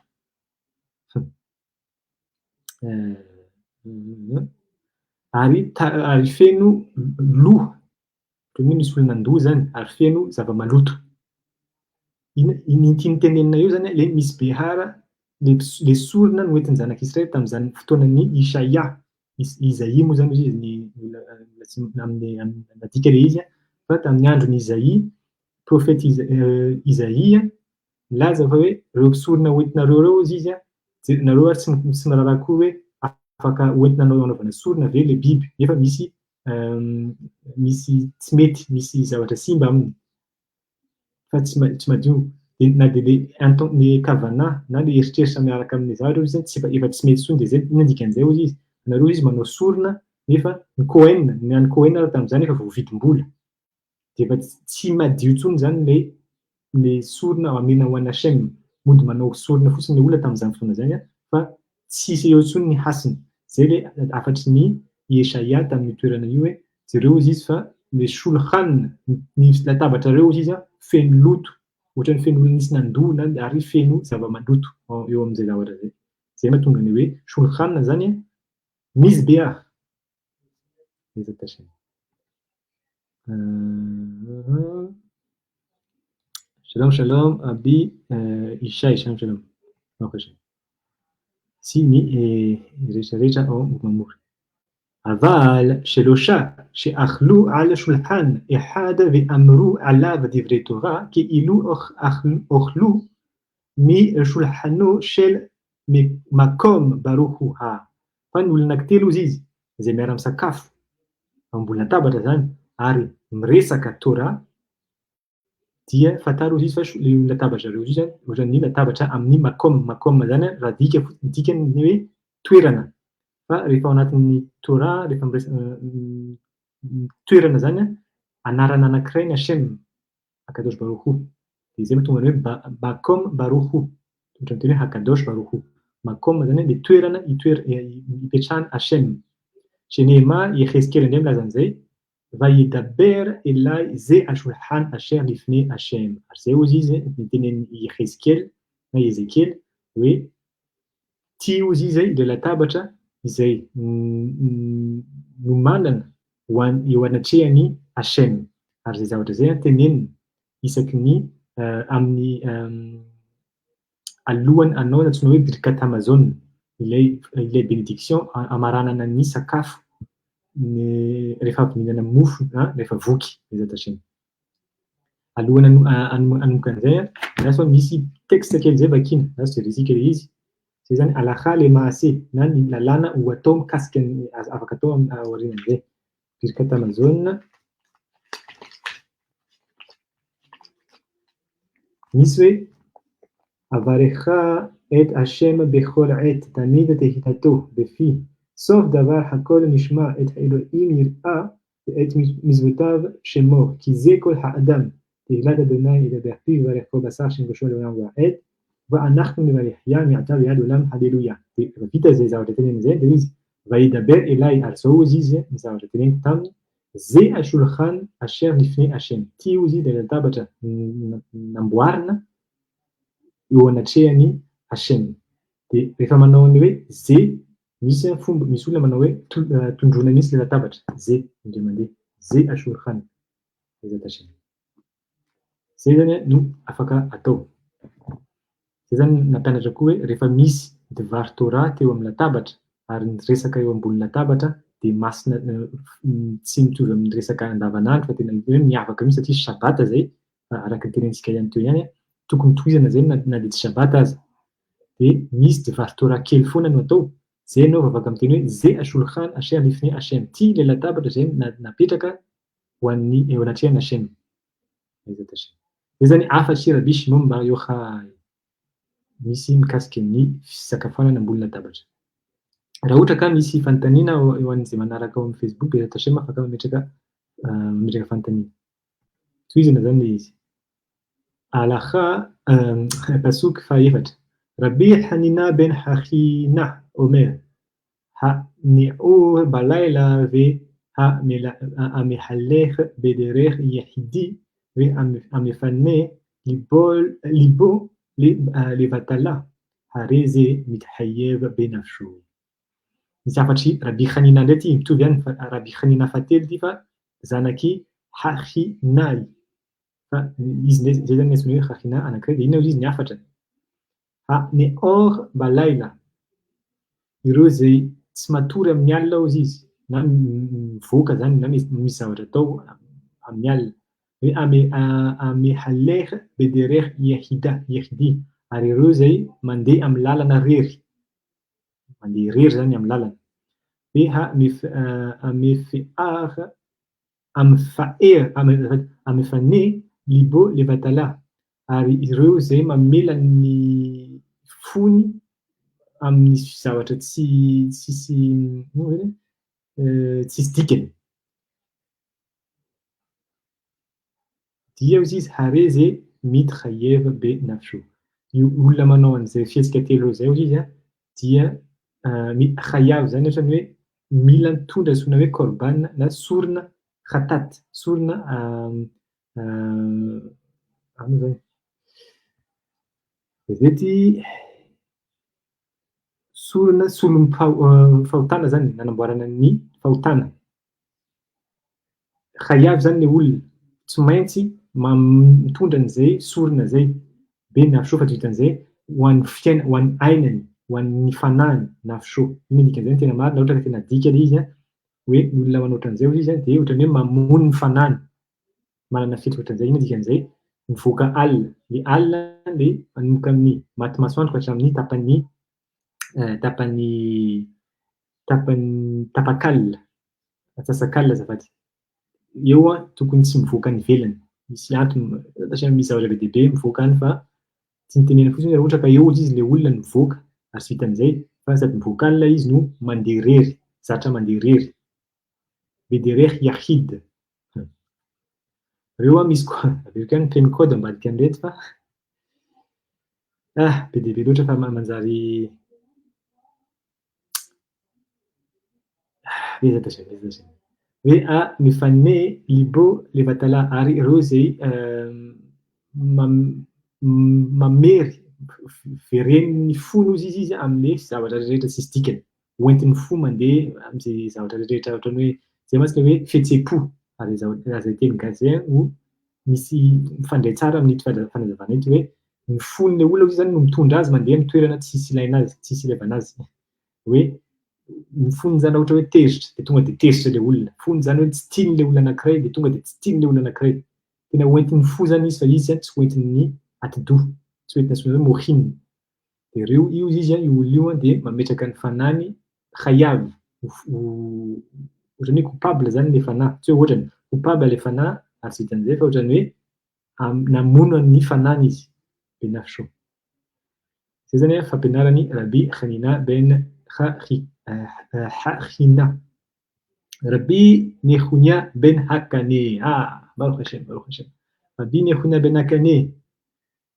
Ary ary feno loha, toy ny hoe misy olona nandoa izany, ary feno zava-maloto. Inona ny tiany tenenina eo izany ilay misbehar, ilay sorona noentin'ny zanak'Israely tamin'izany fotoanan'i Ishaia, Isaia moa izany hozy izy ny olona amin'ny nadika ilay izy fa tamin'ny andron'i Isaia, profeta Isaia, Milaza fa hoe ireo mpisorona hoentinareo ireo hozy izy an, nareo ary tsy miraharaha akory hoe afaka hoentina hanaovana sorona ve ilay biby nefa misy misy tsy mety, misy zavatra simba aminy fa tsy tsy madio. Dia na dia ilay inten- ilay kavana na ilay eritreritra miaraka amin'ilay zavatra hozy izy tsy efa efa tsy mety intsony dia izay inona ny dikan'izay hozy izy, nareo hozy izy manao sorona nefa ny Kohen, ny an'ny Kohen ary tamin'izany efa voavidim-bola. Dia efa tsy madio intsony izany ilay ilay sorona amena ho an'i Hashem. Mody manao sorona fotsiny ilay olona tamin'izany fotoana izany fa tsisy eo intsony ny hasiny. Izay ilay hafatry ny Yeshaia tamin'io toerana io hoe jereo hozy izy fa ilay shulchan, ny latabatrareo hozy izy feno loto, ohatran'ny feno olona nisy nandoa na ary feno zava-maloto eo amin'izay zavatra izay. Izay mahatonga ny hoe shulchan izany mizbeach. Bezat Hashem. Shalom shalom Abi Ishai shalom shalom. Baruch Hashem. Sy ny rehetra rehetra ao Mamory. אבל שלושה שאכלו על שולחן אחד ואמרו עליו דברי תורה כאילו אכלו משולחנו של מקום ברוך הוא Fa ny olona anankitelo hozy izy, izay miara-misakafo ambony latabatra izany ary miresaka Torah, dia fantaro hozy izy fa io latabatra zareo io izany ohatran'ny latabatra amin'ny makom. Makom izany raha adika fotsiny, ny dikany ny hoe toerana. Fa rehefa ao anatin'ny Torah, rehefa miresaka toerana izany an, anarana anankiray ny Hashem. Hakadosh Baruch Hu. Dia izay mahatonga ny hoe Makom Baruch Hu. Ohatra ny teny hoe Hakadosh Baruch Hu. Makom izany hoe ilay toerana ipetrahan'i Hashem. Sheneemar, i Yehezkel indray milaza an'izay, Vayedaber elai ze hashulhan asher lifnei Hashem. Ary izay hozy izy nitenenin'i Yehezkel na Ezekiel hoe ity hozy izy ilay latabatra izay nomanana ho an eo anatrehan'i Hashem. Ary izay zavatra izay an tenenina isaky ny amin'ny alohan'ny hanao ny antsoina hoe Birkat Hamazon, ilay ilay bénédiction hamaranana ny sakafo ny rehefa avy mihinana mofo na rehefa voky, Bezat Hashem. Alohan'ny hanomboka an'izay an, andraso fa misy texte kely izay vakiana, andraso jerentsika ilay izy. Izay izany halakha le maase na ny lalàna ho atao mikasika ny afaka atao aorianan'izay. Birkat Hamazon. Misy hoe Avarecha et Hashem bechol et tamid tehitato befi sof davar hakol nishma et Elohim yir'a et mizvotav shemor ki ze kol ha'adam tehillat Adonai yedaber piv yivarech kol basar shem kosho leolam va'ed va'anachnu nevarechya mi'ata ve'ad olam haleluya. Dia rehefa vita izay zavatra tenenina izay dia hoy izy Vayedaber elai ary izao hozy izy ny zavatra teneniko taminy Ze hashulchan asher lifnei Hashem ity hozy izy ilay latabatra namboarina eo anatrehan'i Hashem. Dia rehefa manao ny hoe ze Misy an fomba, misy olona manao hoe tondroina mihitsy ilay latabatra, ze, indray mandeha, ze ashurkhan, Bezat Hashem. Zay zany no afaka atao. Zay zany nampianatra koa hoe rehefa misy dvar Torah teo amin'ny latabatra ary ny resaka eo ambony latabatra dia masina tsy mitovy amin'ny resaka andavanandro fa tena hoe miavaka mihitsy satria Shabbat zay fa araka ny tenenintsika ihany teo ihany tokony tohizana zay na dia tsy Shabbat aza. Dia misy dvar Torah kely foana no atao, zay ianao vao afaka miteny hoe ze hashulchan asher lifnei Hashem, ity ilay latabatra izay napetraka ho an'ny eo anatrehan'i Hashem. Bezat Hashem. Zay zany hafatr'i Rabbi Shimon Bar Yochai misy mikasika ny fisakafoanana ambony latabatra. Raha ohatra ka misy fanontaniana eo an'izay manaraka ao amin'ny Facebook, Bezat Hashem afaka mametraka mametraka fanontaniana. Tohizana zany ilay izy. Halakha. Pasuk fahaefatra. Rabbi Hanina ben Hachina Omer ha-ne'or balayla ve ha-mehalech bederech yehidi ve ha-mefane libo levatala hare ze mithayev benafsho. Misy hafatr'i Rabbi Hanina indray ity, mitovy ihany fa Rabbi Hanina fahatelo ity fa zanak'i Hachinay. Fa izy indray izay zany antsoina hoe Hachina anankiray dia inona hozy izy ny hafatrany? Ha-ne'or balayla. Ireo izay tsy matory amin'ny alina hozy izy, na mivoaka zany na misy zavatra atao amin'ny alina. Hoe amehaleh bedereh yehida, yehidi. Ary ireo izay mandeha amin'ny lalana rery. Mandeha irery zany amin'ny lalana. Hoe ha-amefe'ar, amefa'er, amefane libo levatala. Ary ireo izay mamela ny fony amin'ny zavatra tsy tsisy tsisy dikany. Dia hozy izy, Hare ze mitchayev be nafsho. Io olona manao an'izay fihetsika telo izay hozy izy dia mitchayav izany ohatrany hoe mila mitondra antsoina hoe korban na sorona khatat, sorona ahoana izany? Gazety sorona solom-pahotana izany, nanamboarana ny fahotana. Chayav izany ilay olona, tsy maintsy mitondra an'izay sorona izay, be nafsho fa tsy vitan'izay, ho an'ny fiaina, ho an'ny ainany, ho an'ny fanahiny, nafsho. Inona ny dikan'izay ny tena marina, ohatra ka tena adika ilay izy an, hoe ny olona manao ohatran'izay hozy izy an, dia ohatran'ny hoe mamono ny fanahiny, manana fihetsika ohatran'izay, inona ny dikan'izay? Mivoaka alina, ny alina dia manomboka amin'ny maty masoandro ka hatramin'ny tapany tapany tapany tapakalina, atsasak'alina azafady. Eo an, tokony tsy mivoaka any ivelany. Misy antony, satria misy zavatra be dia be mivoaka any fa tsy nitenenana fotsiny hoe raha ohatra ka eo izy ilay olona no mivoaka ary tsy vitan'izay fa sady mivoaka alina izy no mandeha irery, zatra mandeha irery. Bederekh Yahid. Reo an misy koa, averiko ihany feno code ambadika an'ireto fa ah be dia be loatra fa manjary Hoe a mifanome libo levatala ary ireo izay mamery veren'ny fony hozy izy izy amin'ilay zavatra rehetra tsisy dikany. Hoentin'ny fo mandeha amin'izay zavatra rehetra ohatran'ny hoe izay mantsy ilay hoe fihetseham-po ary izay zavatra izay teny gasy izay no misy mifandray tsara amin'ito fanazavana ito hoe ny fon'ilay olona hozy izany no mitondra azy mandeha amin'ny toerana tsisy ilaina azy, tsisy ilaivana azy. Hoe ny fony izany ohatra hoe tezitra dia tonga dia tezitra ilay olona, fony izany hoe tsy tiany ilay olona anankiray dia tonga dia tsy tiany ilay olona anankiray. Tena hoentin'ny fo izany izy fa izy tsy hoentin'ny atidoha, tsy hoentina antsoina hoe mohin. Dia ireo io izy io olona io dia mametraka ny fanahiny chayav, ohatran'ny hoe coupable izany ilay fanahy, tsy hoe ohatrany, coupable ilay fanahy ary tsy vitan'izay fa ohatran'ny hoe namono ny fanahiny izy, benafsho. Izay izany an fampianaran'i Rabbi Hanina ben Hachina. Rabbi Nehunia ben Hakane. Ah, Baruch Hashem, Baruch Hashem. Rabbi Nehunia ben Hakane.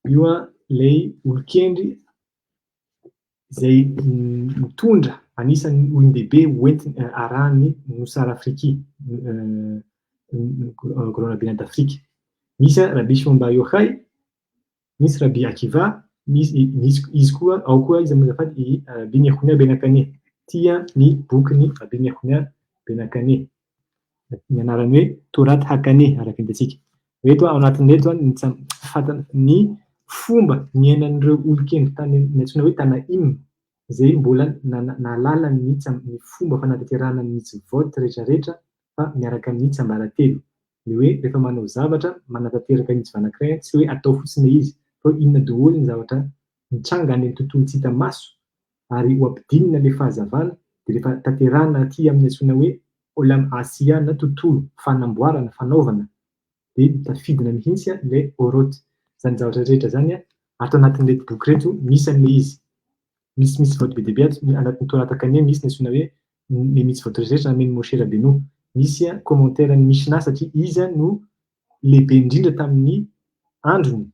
Io an ilay olon-kendry izay mitondra anisan'ny olon-dehibe hoentiny arahan'ny Nosy Afriki, Grand Rabbinat d'Afrique. Misy an Rabbi Shimon Bar Yochai, misy Rabbi Akiva, misy misy izy koa ao koa iza moa azafady i Rabbi Nehunia Ben Hakane. Tia ny bokin'i Rabbi Nehunia Ben Hakane. Ny anarany hoe Torat Hakane araka ny hitantsika. Ireto ao anatin'ireto ny ny fomba niainan'ireo olon-kendry tany ny antsoina hoe Tanaim izay mbola nahalala ny ny fomba fanatanterahana ny mitzvot rehetrarehetra fa miaraka amin'ny tsiambaratelo. Ny hoe rehefa manao zavatra, manatanteraka mitzvah anankiray tsy hoe atao fotsiny ilay izy fa hoe inona daholo ny zavatra mitranga any amin'ny tontolo tsy hita maso ary ho ampidinina ilay fahazavana dia rehefa tanterahina aty amin'ny antsoina hoe Olam Asiya na tontolo fanamboarana, fanaovana dia tafidina mihitsy ilay Orot. Izany zavatra rehetra izany ato anatin'ireto boky ireto misy an'ilay izy. Misy mitzvot be dia be ato, anatin'ny Torah Takane misy ny antsoina hoe ny mitzvot rehetra namen'i Moshe Rabbeinu. Misy commentaire ny Mishnah satria izy no lehibe indrindra tamin'ny androny.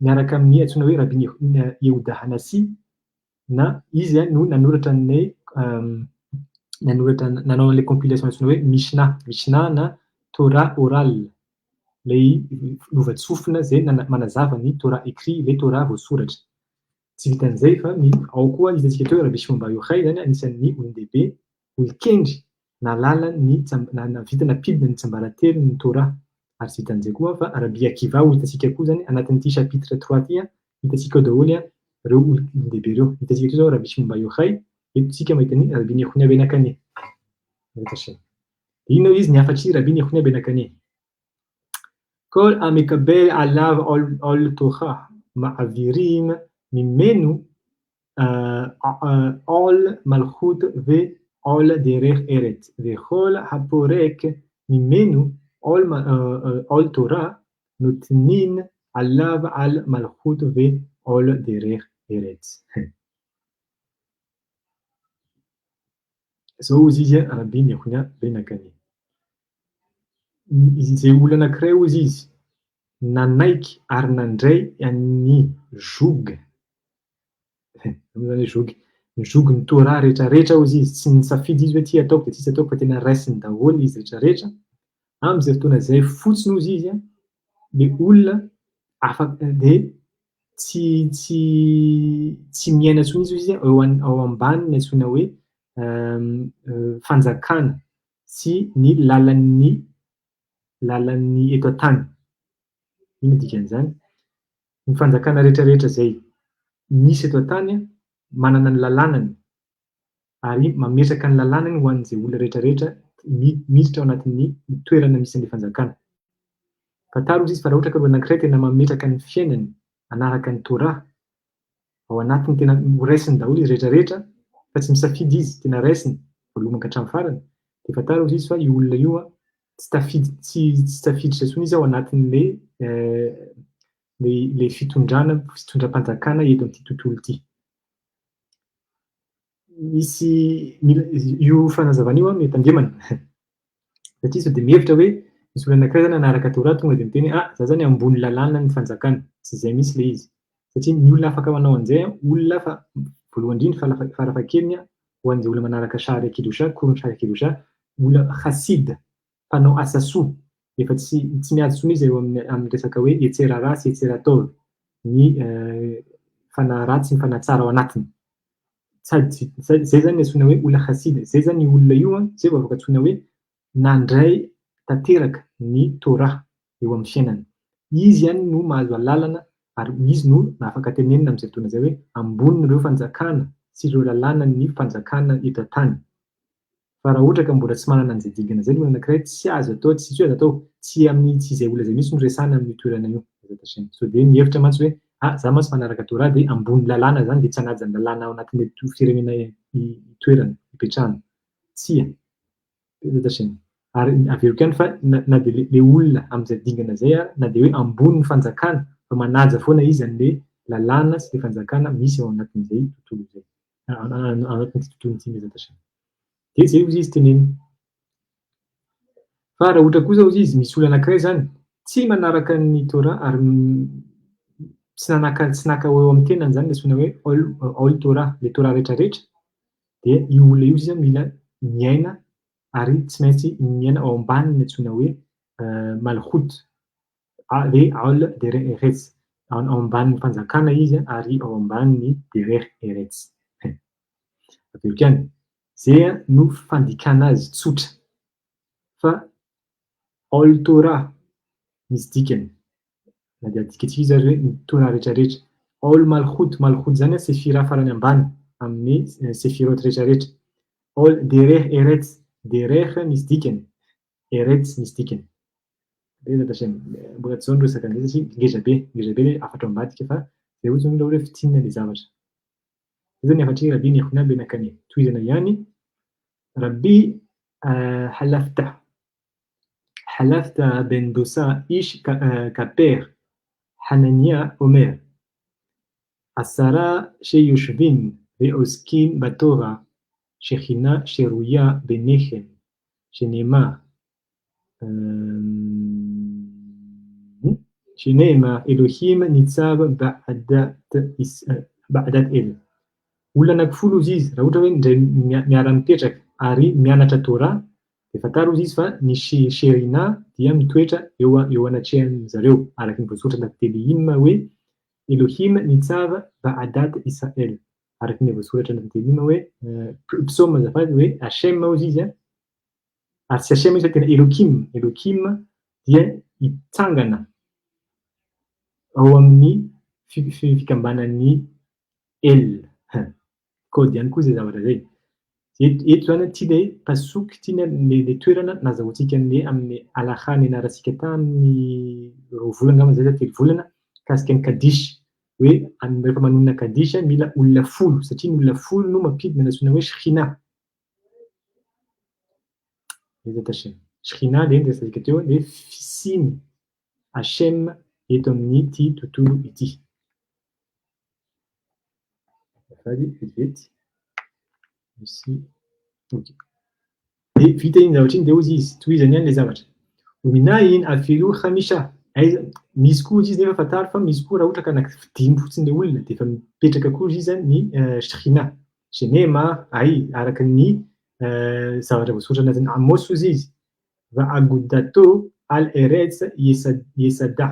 miaraka amin'ny antsoina hoe Rabbi Yehuda Hanasi, na izy no nanoratra ny nanoratra nanao an'ilay compilation antsoina hoe Mishnah, Mishnah na Torah orale, ilay lovantsofina izay manazava ny Torah écrit, ilay Torah voasoratra. Tsy vitan'izay fa ny ao koa hitantsika teo Rabbi Shimon Bar Yochai izany anisan'ny olon-dehibe, olon-kendry nahalala ny nahavita nampidina ny tsiambaratelon'ny Torah. Ary tsy vitan'izay koa fa Rabbi Akiva ho hitantsika koa izany anatin'ity chapitre trois ity, hitantsika ao daholo ireo olon-dehibe ireo. Hitantsika teo izao Rabbi Shimon Bar Yochai, eto isika mahita ny Rabbi Nehunya Ben Akane. Inona hoy izy ny hafatr'i Rabbi Nehunya Ben Akane? Kol hamekabel alav ol Torah ma'avirim mimenu ol malchut ve ol derech eret vechol haporek mimenu ol Torah notnin alav al malchut ve ol derech eret. Zao hozy izy Rabbi Nehunya Ben Akane. Izay olona anankiray hozy izy nanaiky ary nandray an'ny joug, inona zany hoe joug? Ny joug-n'ny Torah rehetra rehetra hozy izy, tsy nisafidy izy hoe ty ataoko dia ty tsy ataoko fa tena raisiny daholo izy rehetra rehetra, amin'izay fotoana izay fotsiny hozy izy le olona afaka dia tsy tsy tsy miaina intsony izy hozy izy eo ao ambanin'ny antsoina hoe fanjakana sy ny lalan'ny lalan'ny eto an-tany. Inona no dikan'izany? Ny fanjakana rehetra rehetra izay misy eto an-tany manana ny lalànany ary mametraka ny lalànany ho an'izay olona rehetra rehetra miditra ao anatin'ny toerana misy an'ilay fanjakana. Fantaro hozy izy fa raha ohatra ka olona anankiray tena mametraka ny fiainany hanaraka ny Torah, ao anatiny tena ho raisiny daholo izy rehetra rehetra fa tsy misafidy izy, tena raisiny voalohany ka hatramin'ny farany, dia fantaro hozy izy fa io olona io tsy tafiditra tsy tsy tafiditra intsony izy ao anatin'ilay ilay fitondrana fitondram-panjakana eto amin'ity tontolo ity. Misy mila io fanazavana io mety andriamana satria sao dia mihevitra hoe misy olona anankiray zany hanaraka Torah tonga dia miteny hoe ah za zany ambony lalàna ny fanjakana, tsy izay mihitsy ilay izy satria ny olona afaka manao an'izay olona fa voalohany indrindra farafahakeliny ho an'izay olona manaraka Sha'ar Kedosha, cours-n'ny Sha'ar Kedosha, olona Hasid, mpanao asa soa, efa tsy tsy miady intsony izy eo amin'ny amin'ny resaka hoe Yetzer Hara sy Yetzer Hatov, ny fanahy ratsy sy ny fanahy tsara ao anatiny. Sady zay zany ny antsoina hoe olona Hasid, zay zany io olona io an, zay vao afaka antsoina hoe nandray tanteraka ny Torah eo amin'ny fiainany. Izy ihany no mahazo alalana ary izy no afaka tenenina amin'izay fotoana izay hoe ambonin'ireo fanjakana sy ireo lalànan'ny fanjakana eto an-tany. Fa raha ohatra ka mbola tsy manana an'izay dingana izay ny olona anankiray, tsy azo atao, tsy hoe azo atao, tsy amin'ny, tsy izay olona izay mihitsy no resahana amin'io toerana io. Sao dia mihevitra mantsy hoe, ah, za mantsy manaraka Torah dia ambony lalàna izany dia tsy hanaja ny lalàna ao anatin'ilay firenena itoerana, ipetrahana. Tsia. Ary averiko ihany fa na dia ilay olona amin'izay dingana izay ary, na dia hoe ambony ny fanjakana, fa manaja foana izy an'ilay lalàna sy ilay fanjakana misy ao anatin'izay tontolo izay. Anatin'ity tontolo ity Mezat Hashem. Dia izay hozy izy teneniny. Fa raha ohatra kosa hozy izy misy olona anankiray izany tsy manaraka ny Torah ary tsy nanaka tsy naka ho eo amin'ny tenany izany ilay antsoina hoe ol ol Torah, ilay Torah rehetra rehetra, dia io olona io izy mila miaina ary tsy maintsy miaina ao ambanin'ny antsoina hoe Malchut, le ol derech eretz, ao ambanin'ny fanjakana izy ary ao ambanin'ny derech eretz. Averiko ihany, zay no fandikana azy tsotra fa ol Torah misy dikany, na dia adikantsika izy ary hoe ny Torah rehetra rehetra. Ol Malchut, Malchut zany sefira farany ambany amin'ny sefirot rehetra rehetra. Ol derech eretz, derech misy dikany, eretz misy dikany. Mbola tsy zao ny resaka an'izay satria ngeza be, ngeza be le hafatra ao ambadika fa zay ohatrany hoe raha hoe fintinina le zavatra. Zay zany ny hafatr'i Rabbi Nehunya ben Akane. Tohizana ihany, Rabbi Halafta, Halafta ben Dosa ish Kaper, Hanania Omer, Asara sheyoshvin ve'oskin baTorah shechina sheruya benechem, shenemar. Sheneemar Elohim nitsav ba'adat ba'adat el. Olona anankifolo hozy izy, raha ohatra hoe indray miara-mipetraka ary mianatra Torah, dia fantaro hozy izy fa ny Sherina dia mitoetra eo eo anatrehan zareo, araka ny voasoratra anaty Tehillim hoe Elohim nitsav ba'adat Israel. Araka ny voasoratra anaty Tehillim hoe Psaume azafady hoe Hashem hozy izy an, ary tsy Hashem izy fa tena Elohim, Elohim dia hitsangana ao amin'ny fikambanan'ny El. Code ihany koa izay zavatra izay. Eto eto izany ity ilay pasuk, ity ilay ilay toerana nazahoantsika an'ilay amin'ny halakha nianarantsika tamin'ny roa volana angamba izay sa telo volana mikasika ny Kaddish. Hoe rehefa manonona Kaddish mila olona folo satria ny olona folo no mampidina ny antsoina hoe Shekhinah. Shekhinah dia niresahantsika teo hoe fisian'i Hashem eto amin'ity tontolo ity. Azafady, vetivety. Misy, ok. Dia vita iny zavatra iny dia hozy izy, tohizany ihany ilay zavatra. Ominahin afilu khamisha. Aiza, misy koa hozy izy nefa fantaro fa misy koa raha ohatra ka anaky dimy fotsiny ilay olona dia efa mipetraka koa hozy izy ny Shekhinah. Shenema, ay, araka ny zavatra voasoratra anatin'ny Amos hozy izy. Va agudato al eretz yesada.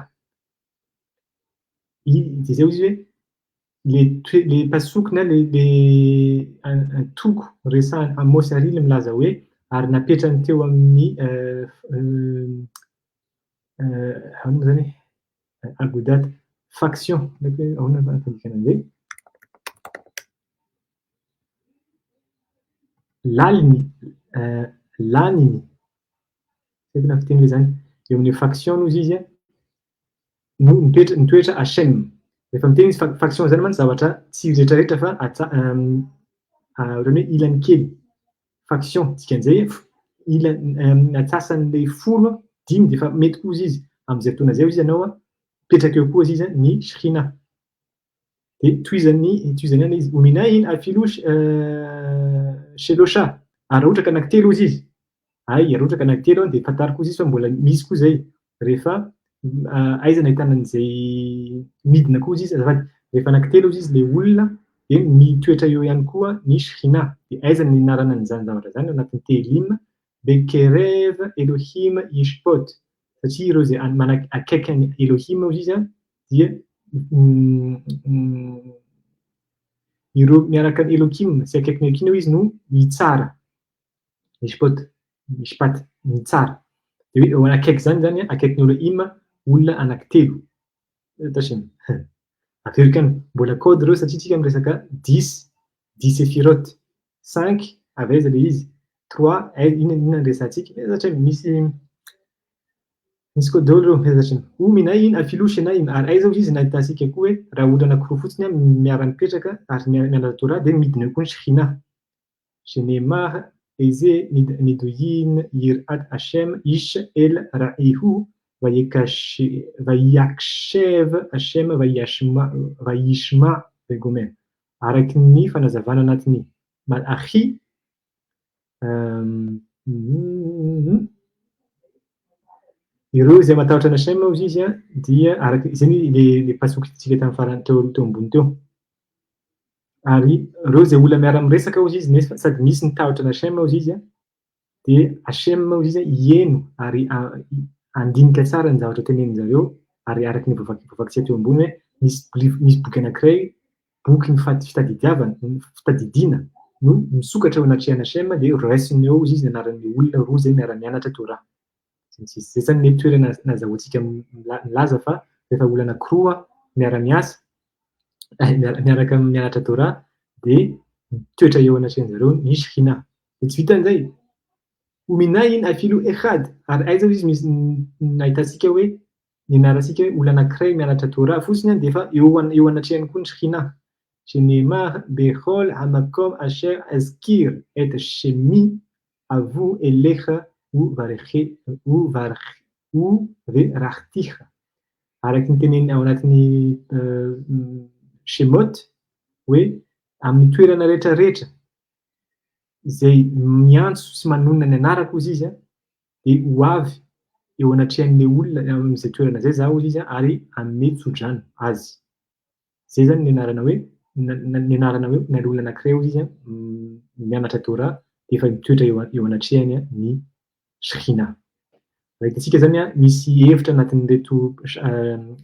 Dia izay hozy izy hoe le toe le pasok na le le toko resahan'i Amos ary le milaza hoe ary napetrany teo amin'ny ahoana moa zany e? Agudat faction ahoana ny fandikana an'izay? Laliny laniny tsy haiko na fiteny ve zany eo amin'ny faction hozy izy an no mitoetra mitoetra Hashem. Rehefa miteny izy faction zany mantsy zavatra tsy retraretra fa atsa ohatran'ny hoe ilany kely. Faction dikan'izay ilany atsasan'ilay folo dimy dia efa mety koa ozy izy. Amin'izay fotoana izay ozy ianao mipetraka eo koa ozy izy ny Shekhinah. Dia tohizany tohizany ihany izy. Ominain afilu shelosha. Ary raha ohatra ka anankitelo ozy izy. Hay, raha ohatra ka anankitelo dia fantaro koa ozy izy fa mbola misy koa izay. Rehefa aiza no ahitana an'izay midina koa ozy izy azafady. Rehefa anankitelo ozy izy ilay olona dia mitoetra eo ihany koa ny Shekhinah. Dia aiza no nianarana an'izany zavatra izany? Ao anatin'ny Tehillim, Bekerev Elohim Yishpot. Satria ireo izay manakaiky an'i Elohim ozy izy dia ireo miaraka amin'i Elohim sy akaikin'i Elohim izy no mitsara. Mishpot, mishpat, mitsara. Dia hoe eo akaiky izany izany, akaikin'i Elohim, olona anankitelo. Tachim. Averiko ihany, mbola code ireo satria tsika miresaka dix, dix sefirot. Cinq, avy aiza ilay izy? Trois, inona inona no resahantsika? Satria misy misy code daholo ireo, satria Ominain afilu shenaim, ary aiza hozy izy nahitantsika koa hoe raha olona anankiroa fotsiny miara-mipetraka ary mianatra Torah dia midina eo koa ny Shekhinah. Shenemar eze nidoyin yir'at Hashem ish el ra'ihu vayakshev Hashem vayishma vegomer. Araky ny fanazavana anatin'ny Mal'akhi, ireo izay matahotra an'i Hashem hozy izy dia araka izay ny le pasokitsika tamin'ny farany teo teo ambony teo. Ary ireo izay olona miara-miresaka hozy izy nefa sady misy ny tahotra an'i Hashem hozy izy dia Hashem hozy izy hieno ary handinika tsara ny zavatra tenenin-jareo ary araka ny voavakintsika teo ambony hoe misy misy boky anankiray boky ny fitadidiavana fitadidiana no misokatra eo anatrehan'i Hashem dia raisiny eo hozy izy ny anaran'ny olona roa izay miara-mianatra Torah. Sy ny sisa. Izay izany ny toerana nazahoantsika milaza fa rehefa olona anankiroa miara-miasa miaraka mianatra Torah dia mitoetra eo anatrehan-jareo ny Shekhinah. Dia tsy vitan'izay, Ominain afilu echad, ary aiza hoy izy misy nahitantsika hoe nianarantsika hoe olona anankiray mianatra Torah fotsiny dia efa eo eo anatrehany koa ny Shekhinah. Shenemar bechol hamakom asher azkir et shemi avo elecha uvarachticha. Araka ny teneniny ao anatin'ny Shemot hoe amin'ny toerana rehetra rehetra izay miantso sy manonona ny anarako hozy izy dia ho avy eo anatrehan'ilay olona amin'izay toerana izay zaho hozy izy ary hanome tsodrano azy. Izay izany ny anarana hoe ny anarana hoe na olona anankiray hozy izy mianatra Torah dia efa mitoetra eo eo anatrehany ny Shekhinah. Raha hitantsika izany misy hevitra anatin'ireto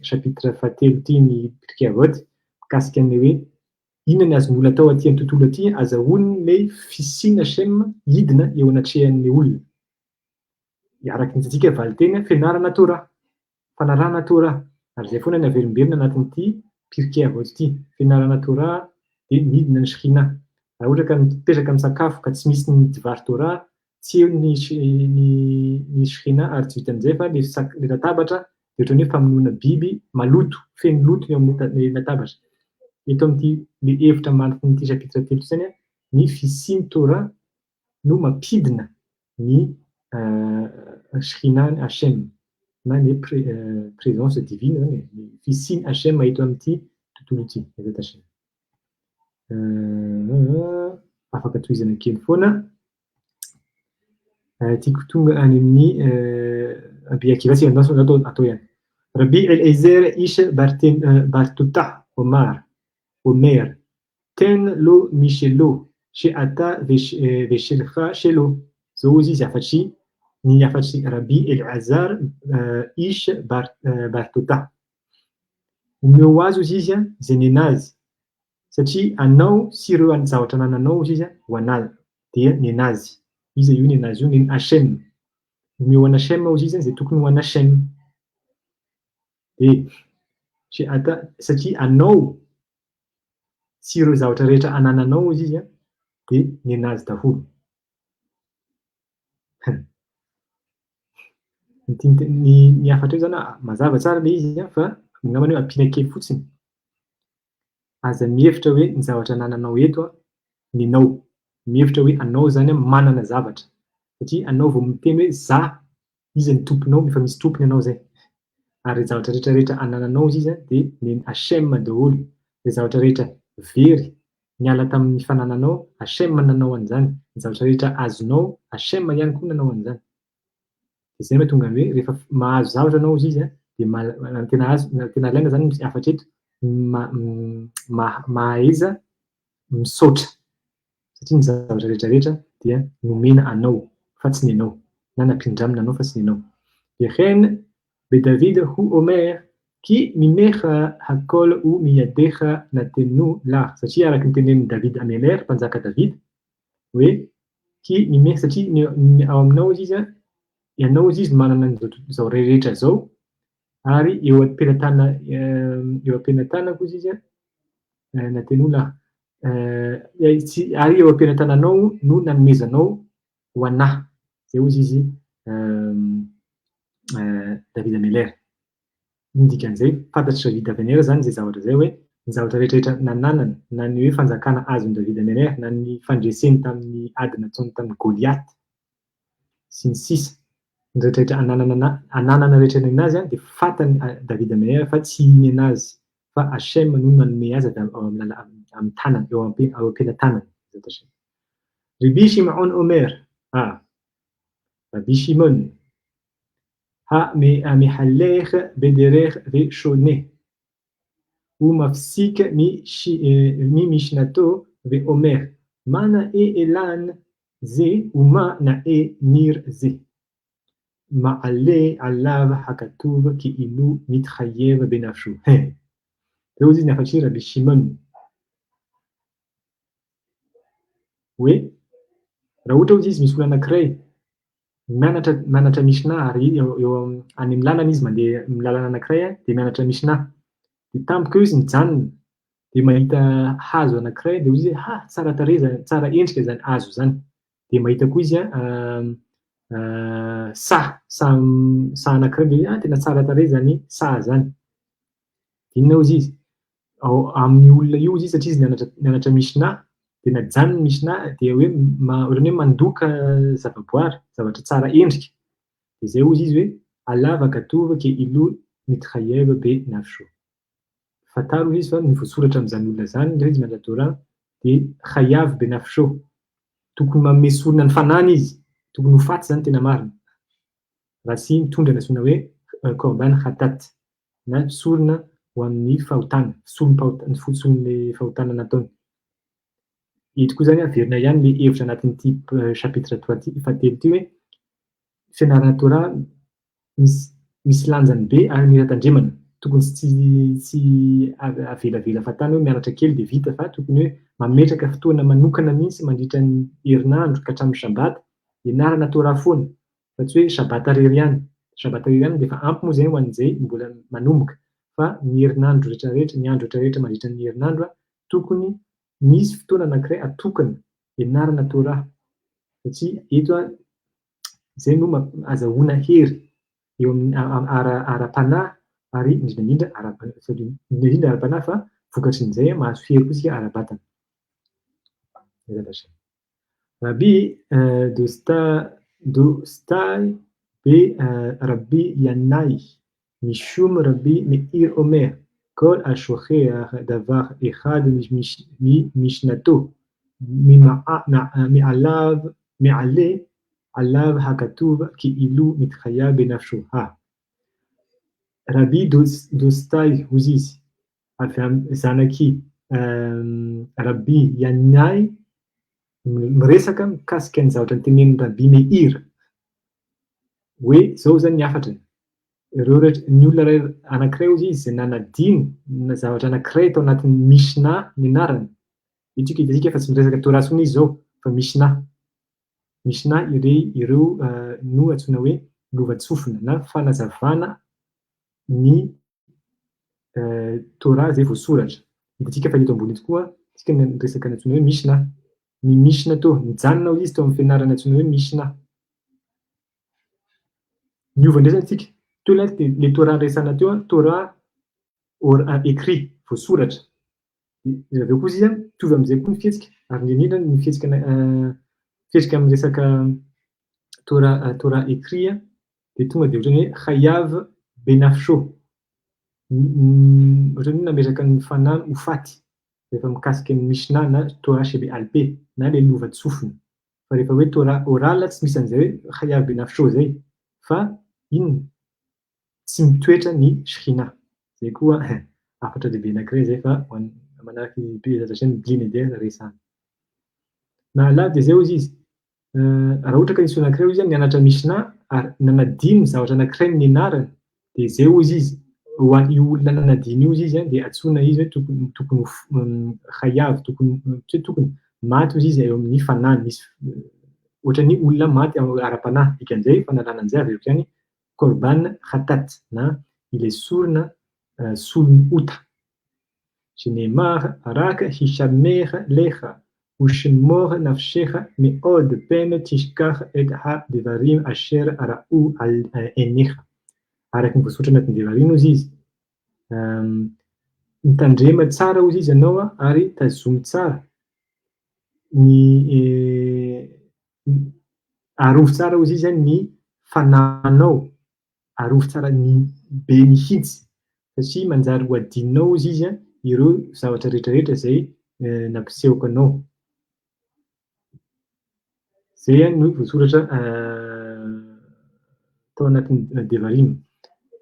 chapitre fahatelo ity ny Pirkei Avot mikasika ny hoe inona ny azon'ny olona atao aty amin'ny tontolo aty azahoany ilay fisiana Hashem hidina eo anatrehan'ny olona. Araka ny hitantsika valinteny fianarana Torah, fanarahana Torah, ary izay foana ny averimberina anatin'ity Pirkei Avot ity, fianarana Torah dia midina ny Shekhinah. Raha ohatra ka mipetraka misakafo ka tsy misy ny Dvar Torah, tsy eo ny ny ny Shekhinah ary tsy vitan'izay fa le sak- le latabatra dia ohatran'ny hoe famonoana biby maloto, feno loto eo amin'ny latabatra. Eto amin'ity le hevitra maritin'ity chapitre telo ity izany ny fisian'ny Torah no mampidina ny Shekhinah Hashem na ny présence divine zany e, ny fisian'i Hashem eto amin'ity tontolo ity, Bezat Hashem. Afaka tohizana kely foana. Tiako tonga any amin'ny Rabbi Akiva, tsy atao atao ihany. Rabbi Eliezer ish Bartuta Omar, Omer, Ten lo mishelo she'ata veshelcha shelo, zao hozy izy hafatry ny hafatry Rabbi Eleazar ish Bartota. Omeo ho azy hozy izy izay nenazy, satria anao sy ireo zavatra anananao hozy izy ho an'Allah, dia nenazy. Iza io nenazy io? Nen Hashem. Omeo an'i Hashem hozy izy izay tokony ho an'i Hashem. Dia she'ata, satria anao sy ireo zavatra rehetra anananao hozy izy an, dia nenazy daholo. Ny tiany ny ny hafatra eo zany mazava tsara ilay izy an, fa angambany hoe ampiana kely fotsiny. Aza mihevitra hoe ny zavatra anananao eto an, nenao. Mihevitra hoe anao zany an manana zavatra. Satria anao vao miteny hoe za Iza ny tomponao? Efa misy tompony ianao zay. Ary ny zavatra rehetra rehetra anananao izy izy dia nen'i Hashem daholo. Izay zavatra rehetra very niala tamin'ny fanananao, Hashem nanao an'izany. Ny zavatra rehetra azonao, Hashem ihany koa nanao an'izany. Dia izay mahatonga ny hoe rehefa mahazo zavatra ianao izy izy dia ny tena azo, ny tena ilaina izany ny hafatra eto, mahaiza misaotra. Satria ny zavatra rehetra rehetra dia nomena anao fa tsy nenao, na nampindramina anao fa tsy nenao. Vehen beDavid hu omer, ki mimecha hakol hu miyadecha natenu lach, satria araka ny tenenin'i David Ameler, mpanjaka Davida, hoe, ki mimecha, satria ny ao aminao hozy izy, ianao hozy izy no manana an'izao izao rehetra izao, ary eo am-pelatana eo am-pelatanako hozy izy, natenu lach, Ary eo am-pelatananao no nanomezanao ho an'ahy. Izay hozy izy David Ameller. Ny dikan'izay, fantatr'i David Ameller izany izay zavatra izay hoe ny zavatra rehetra rehetra nananany, na ny hoe fanjakana azon'i David Ameller, na ny fandreseny tamin'ny ady nataony tamin'i Goliath, sy ny sisa Ny rehetra rehetra ananana ananana rehetra nenazy dia fantany David Ameller fa tsy i nenazy fa Hashem no nanome azy avy ao amin'ny lala amin'ny tanany eo am eo am-pelatanany Bezat Hashem. Ribi Shimon Omer ah Rabbi Shimon ha me mehalech bederech ve shone ומפסיק ממשנתו ואומר מה נאה אילן זה ומה נאה ניר זה. מעלה עליו הכתוב כאילו מתחייב בנפשו. Zay hozy izy ny hafatr'i Rabbi Shimon. Hoe raha ohatra hozy izy misy olona anankiray mianatra mianatra Mishnah ary eo eo any amin'ny lalana izy mandeha amin'ny lalana anankiray dia mianatra Mishnah. Dia tampoka eo izy mijanona dia mahita hazo anankiray dia hoy izy hoe ha tsara tarehy izany, tsara endrika izany hazo izany. Dia mahita koa izy saha, saha saha anankiray dia hoe ah tena tsara tarehy izany saha izany. Dia inona hozy izy? Ao amin'ny olona io hozy izy satria izy nianatra nianatra Mishnah dia najanony ny Mishnah dia hoe ohatran'ny hoe mandoka zavaboary, zavatra tsara endrika. Dia izay hozy izy hoe Allah vakatova ke ilu mitkhayeb be nafsho. Fantaro hozy izy fa ny voasoratra amin'izany olona izany rehefa izy mianatra Torah dia khayav be nafsho. Tokony manome sorona ny fanahiny izy, tokony ho faty izany tena marina. raha tsy mitondra ny antsoina hoe korban khatat na sorona ho amin'ny fahotana, solom-pahotana, solon'ny fahotana nataony. Eto koa izany averina ihany ilay hevitra anatin'ity chapitre trois ity, fahatelo ity hoe fianarana Torah misy misy lanjany be ary mila tandremana. Tokony tsy tsy avelavela fahatany hoe mianatra kely dia vita fa tokony hoe mametraka fotoana manokana mihitsy mandritra ny herinandro ka hatramin'ny Shabbat ianarana Torah foana fa tsy hoe Shabbat irery ihany. Shabbat irery ihany dia efa ampy moa izay ho an'izay mbola manomboka fa ny herinandro rehetra rehetra, ny andro rehetra rehetra mandritra ny herinandro tokony misy fotoana anankiray atokana ianarana Torah satria eto izay no azahoana hery eo amin'ny ara-panahy ary indrindra indrindra indrindra indrindra ara-panahy fa vokatrin'izay mahazo hery koa isika ara-batana. Rabbi Dostai be Rabbi Yannai mishum Rabbi Meir omer kol hashocheach davar echad mimishnato me'ale alav hakatuv ki'ilu mitchayav benafsho. Rabbi Dostai hozy izy, avy amin'ny zanak'i Rabbi Yannai, miresaka mikasika ny zavatra notenenin'i Rabbi Meir, hoe izao izany ny hafatrany, ireo rehetra, ny olona iray anankiray hozy izy izay nanadino na zavatra anankiray tao anatin'ny Mishnah nianarany, io tsika hitantsika fa tsy miresaka Torah intsony izy izao fa Mishnah, Mishnah irey ireo no antsoina hoe lovantsofina na fanazavana ny Torah izay voasoratra. Hitantsika fa eto ambony eto koa isika miresaka ny antsoina hoe Mishnah. Ny Mishnah teo, nijanona hoy izy teo amin'ny fianarana antsoina hoe Mishnah. Niova indray izany isika. Teo ilay ilay Torah niresahana teo, Torah écrit, voasoratra. Dia avy eo kosa izy mitovy amin'izay koa ny fihetsika, ary indrindra indrindra ny fihetsika fihetsika amin'ny resaka Torah Torah écrit dia tonga dia ohatran'ny hoe Chayav benafsho, ohatran'ny hoe nametraka ny fanahiny ho faty rehefa mikasika ny Mishnah na Torah shebe'al peh na ilay lovantsofina. Fa rehefa hoe Torah oral tsy misy an'izay hoe Chayav benafsho izay fa inona? Tsy mitoetra ny Shekhinah. Izay koa hafatra lehibe anankiray izay fa ho an'ny manaraka ny Be'ezrat Hashem bli neder resahana. Mahalala dia izay hozy izy, Raha ohatra ka nisy olona anankiray hozy izy nianatra Mishnah ary nanadino ny zavatra anankiray nianarany dia izay hozy izy, ho an'io olona nanadino io hozy izy dia antsoina izy hoe tokony tokony ho chayav, tokony tsy hoe tokony, maty hozy izy eo amin'ny fanahiny, misy ohatran'ny olona maty ara-panahy, dikan'izay fanalana an'izay averiko ihany korban khatat na ilay sorona solon'ny ota. Shenemar rak hishamer lecha ushmor nafshecha me'od pen tishkach et ha devarim asher ra'u einecha. Araka ny voasoratra anatin'ny Devarim hozy izy, Mitandrema tsara hozy izy ianao ary tazomy tsara ny arovy tsara hozy izy ny fananao arovy tsara ny be mihitsy satria manjary ho adinonao hozy izy ireo zavatra rehetra rehetra izay nampisehoko anao. Izay no voasoratra tao anatin'ny Devarim.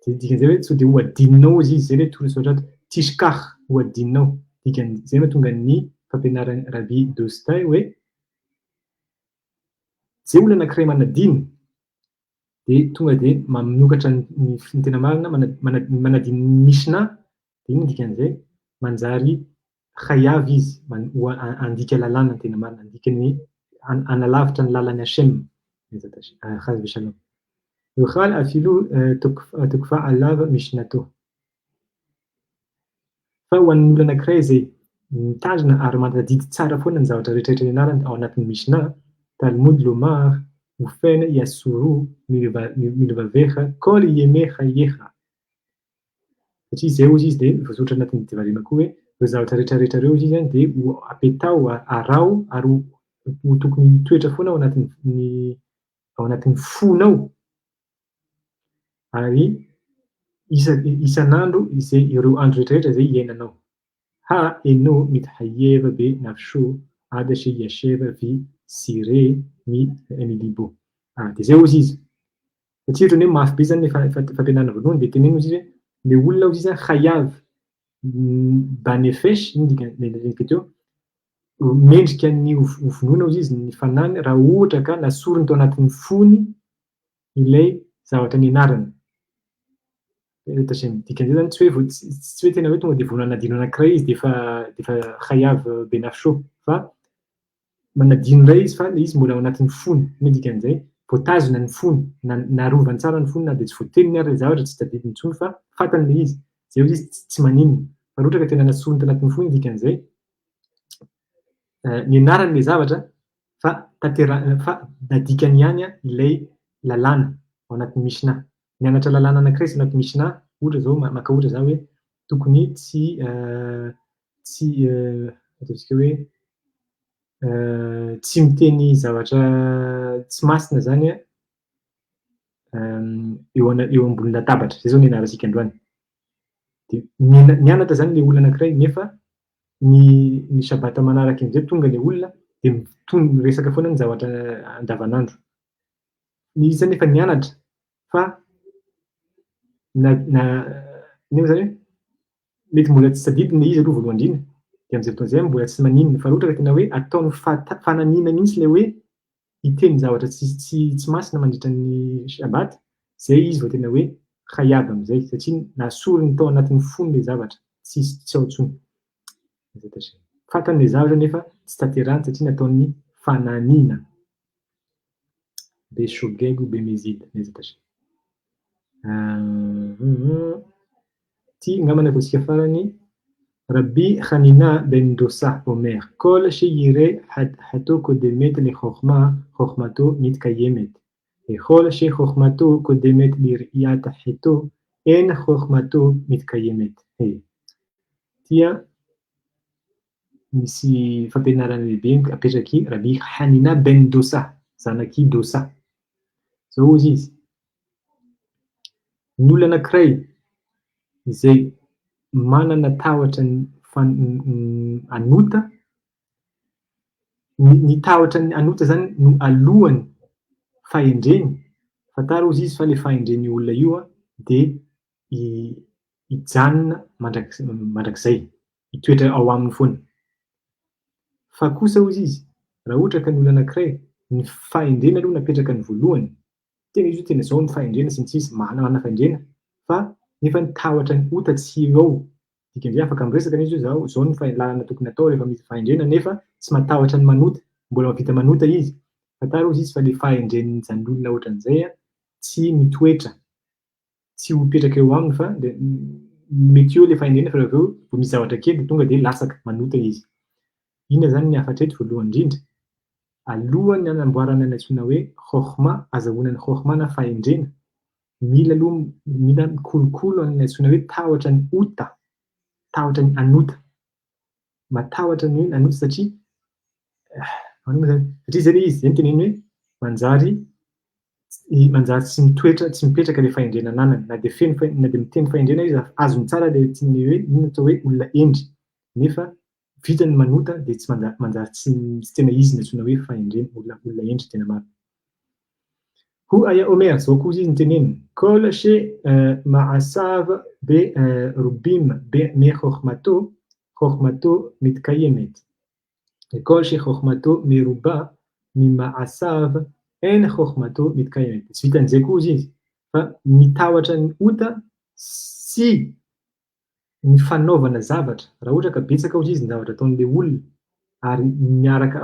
Dia dikan'izay hoe sao dia ho adinonao hozy izy, izay ilay torosoratra ato, tishkach, ho adinonao. Dikan'izay mahatonga ny fampianaran'i Rabbi Dostai hoe izay olona anankiray manadino dia tonga dia manokatra ny ny tena marina, manadino ny Mishnah, dia inona ny dikan'izay? Manjary chayav izy, handika lalàna ny tena marina, handika ny, hanalavitra ny lalan'i Hashem, chas v'shalom. Yochal afilu tukfa alav mishnato. Fa ho an'ny olona anankiray izay mitandrina ary mahatadidy tsara foana ny zavatra rehetra rehetra nianarany ao anatin'ny Mishnah, Talmud lomar, Ufen yasuru milvavecha kol yemei chayecha. Satria izay hozy izy dia voasoratra anatin'ny Devarim koa hoe ireo zavatra rehetra rehetra ireo hozy izy dia ho apetaho, araho ary ho tokony hitoetra foana ao anatin'ny ao anatin'ny fonao. Ary isan'andro izay ireo andro rehetra rehetra izay iainanao. Ha eno mithayev be nafsho ad she yashev vi sire mi milibo. Ah, dia izay hozy izy. Satria ohatran'ny hoe mafy be izany ilay fampianarana voalohany dia tenenina izy hoe ilay olona hozy izy an, chayav banefesh, iny dikany ilay teo, mendrika ny ho vonoina hozy izy ny fanahiny raha ohatra ka nasoriny tao anatin'ny fony ilay zavatra nianarany. Dikan'izay izany tsy hoe tsy hoe tena hoe tonga dia vao nanadino anankiray izy dia efa dia efa chayav benafsho fa manadino indray izy fa ilay izy mbola ao anatin'ny fony. Inona ny dikan'izay? Voatazona ny fony, narovany tsara ny fony na dia tsy voateliny ary ilay zavatra tsy tadidiny intsony fa fantany ilay izy. Izay hozy izy tsy maninona. Fa raha ohatra ka tena nasoriny tanatin'ny fony ny dikan'izay, nianarany ilay zavatra fa tanterahiny fa nadikany ihany ilay lalàna ao anatin'ny Mishnah. Nianatra lalàna anankiray izy anatin'ny Mishnah, ohatra izao maka ohatra za hoe tokony tsy tsy ataontsika hoe tsy miteny zavatra tsy masina izany eo eo ambony latabatra. Izay izao no nianarantsika androany. Dia nianatra izany ilay olona anankiray nefa ny ny sabata manaraka amin'izay tonga ilay olona dia mitohy miresaka foana ny zavatra andavanandro. Izy izany efa nianatra fa na na inona moa izany hoe mety mbola tsy tadidiny ilay izy aloha voalohany indrindra, dia amin'izay fotoana izay mbola tsy maninona, fa raha ohatra ka tena hoe ataony fananiana mihitsy ilay hoe hiteny zavatra tsy tsy tsy masina mandritra ny Shabbat, izay izy vao tena hoe khayab amin'izay, satria nasoriny tao anatin'ny fony ilay zavatra, tsisy tsy ao intsony. Fantany ilay zavatra nefa tsy tanterahiny satria nataony fananiana. Beshogeg ou Bemezid, Ity angamba ny ataontsika farany, Rabbi Hanina ben Dosa omer, Kol sheyire hato kodemet le chokhma, chokhmato mitkayemet, vechol shechokhmato kodemet lir'iyat heto, en chokhmato mitkayemet. He. Ity misy fampianarana lehibe apetrak'i Rabbi Hanina ben Dosa, zanak'i Dosa. Izao hozy izy, Ny olona anankiray izay manana tahotra ny hanota, ny tahotra ny hanota izany no alohan'ny fahendreny, fantaro hozy izy fa ilay fahendren'io olona io dia hijanona mandrakizay, hitoetra ao aminy foana. Fa kosa hozy izy, raha ohatra ka ny olona anankiray, ny fahendrena aloha napetraka ny voalohany, Tena izy io tena izao ny fahendrena sy ny sisa, manana fahendrena fa nefa ny tahotra ny ota tsy eo ao, dikan'izay afaka miresaka anie izy hoe zao zao ny lalana tokony atao rehefa misy fahendrena nefa tsy matahotra ny manota, mbola mahavita manota izy, fantaro hozy izy fa le fahendren'izany olona ohatran'izay tsy mitoetra, tsy ho mipetraka eo aminy fa le mety eo le fahendrena fa avy eo vao misy zavatra kely de tonga de latsaka, manota izy. Inona izany ny hafatra eto voalohany indrindra? Alohan'ny hanamboarana ny antsoina hoe Chokhmah, azahoana ny Chokhmah na fahendrena, mila aloha mila mikolokolo an'ilay antsoina hoe tahotra ny ota, tahotra ny hanota. Matahotra ny hoe hanota satria ahoana moa izany? Satria izay ilay izy, izay no teneniny hoe manjary manjary tsy mitoetra, tsy mipetraka ilay fahendrena ananany. Na dia feno na dia miteny fahendrena izy, azony tsara ilay hoe inona atao hoe olona hendry, nefa vita ny manota dia tsy manjary manjary tsy tsy tena izy ny antsoina hoe fahendrena, olona olona hendry tena marina. Hu aya omer, zao kosa izy niteneniny, kol she ma'asav be rubim be me chokhmato, chokhmato mitkayemet, kol she chokhmato meruba mima'asav en chokhmato mitkayemet. Tsy vitan'izay kosa izy fa ny tahotra ny ota sy ny fanaovana zavatra, raha ohatra ka betsaka hozy izy ny zavatra ataon'ilay olona ary miaraka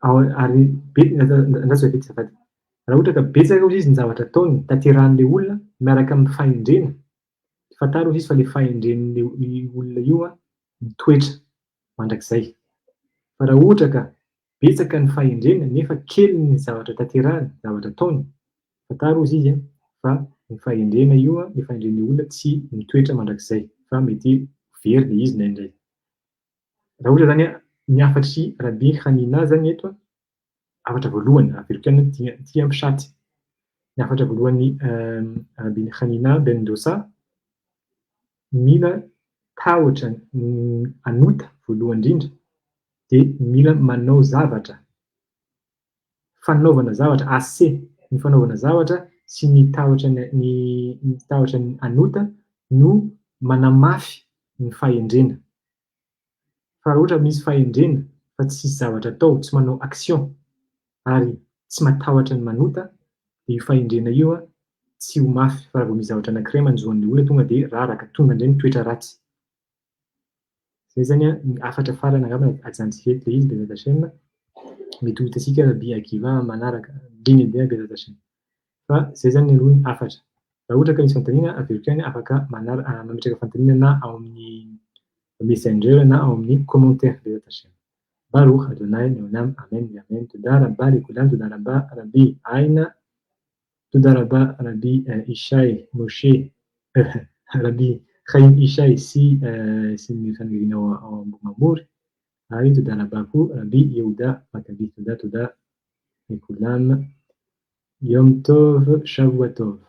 ary andraso vetivety azafady, raha ohatra ka betsaka hozy izy ny zavatra ataony tanterahan'ilay olona miaraka amin'ny fahendrena, fantaro hozy izy fa ilay fahendren'ilay olona io mitoetra mandrakizay, fa raha ohatra ka Betsaka ny fahendrena nefa kely ny zavatra tanterahiny, zavatra ataony. Fantaro hozy izy fa ny fahendrena io, ny fahendren'ny olona tsy mitoetra mandrakizay fa mety ho very ilay izy indraindray. Raha ohatra izany ny hafatr'i Rabbi Hanina izany eto, hafatra voalohany, averiko ihany ity ity ampy chat. Ny hafatra voalohan'i Rabbi Hanina ben Dosa, mila tahotra ny hanota voalohany indrindra dia mila manao zavatra fanaovana zavatra, ase, ny fanaovana zavatra sy ny tahotra ny ny tahotra ny hanota no manamafy ny fahendrena. Fa raha ohatra misy fahendrena fa tsisy zavatra atao, tsy manao action ary tsy matahotra ny manota dia io fahendrena io tsy ho mafy fa raha vao misy zavatra anankiray manjo an'ilay olona tonga dia raraka, tonga indray ny toetra ratsy. Izay izany ny hafatra farany angamba ajanontsika eto ilay izy Bezat Hashem. Mety ho hitantsika Rabbi Akiva amin'ny manaraka, bli neder Bezat Hashem. Fa izay izany aloha ny hafatra. Raha ohatra ka misy fanontaniana, averiko ihany, afaka mametraka fanontaniana na ao amin'ny Messenger na ao amin'ny commentaire Bezat Hashem. Baruch Adonai leolam amen ve'amen toda rabba lekulam toda rabba Rabbi Aina toda rabba Rabbi Ishay Moshe Rabbi Chaim Ishay sy sy ny fianakaviana ao Ambohimamory ary toda rabba koa Rabbi Yehuda Maccabi toda toda lekulam Yom Tov Shavua Tov.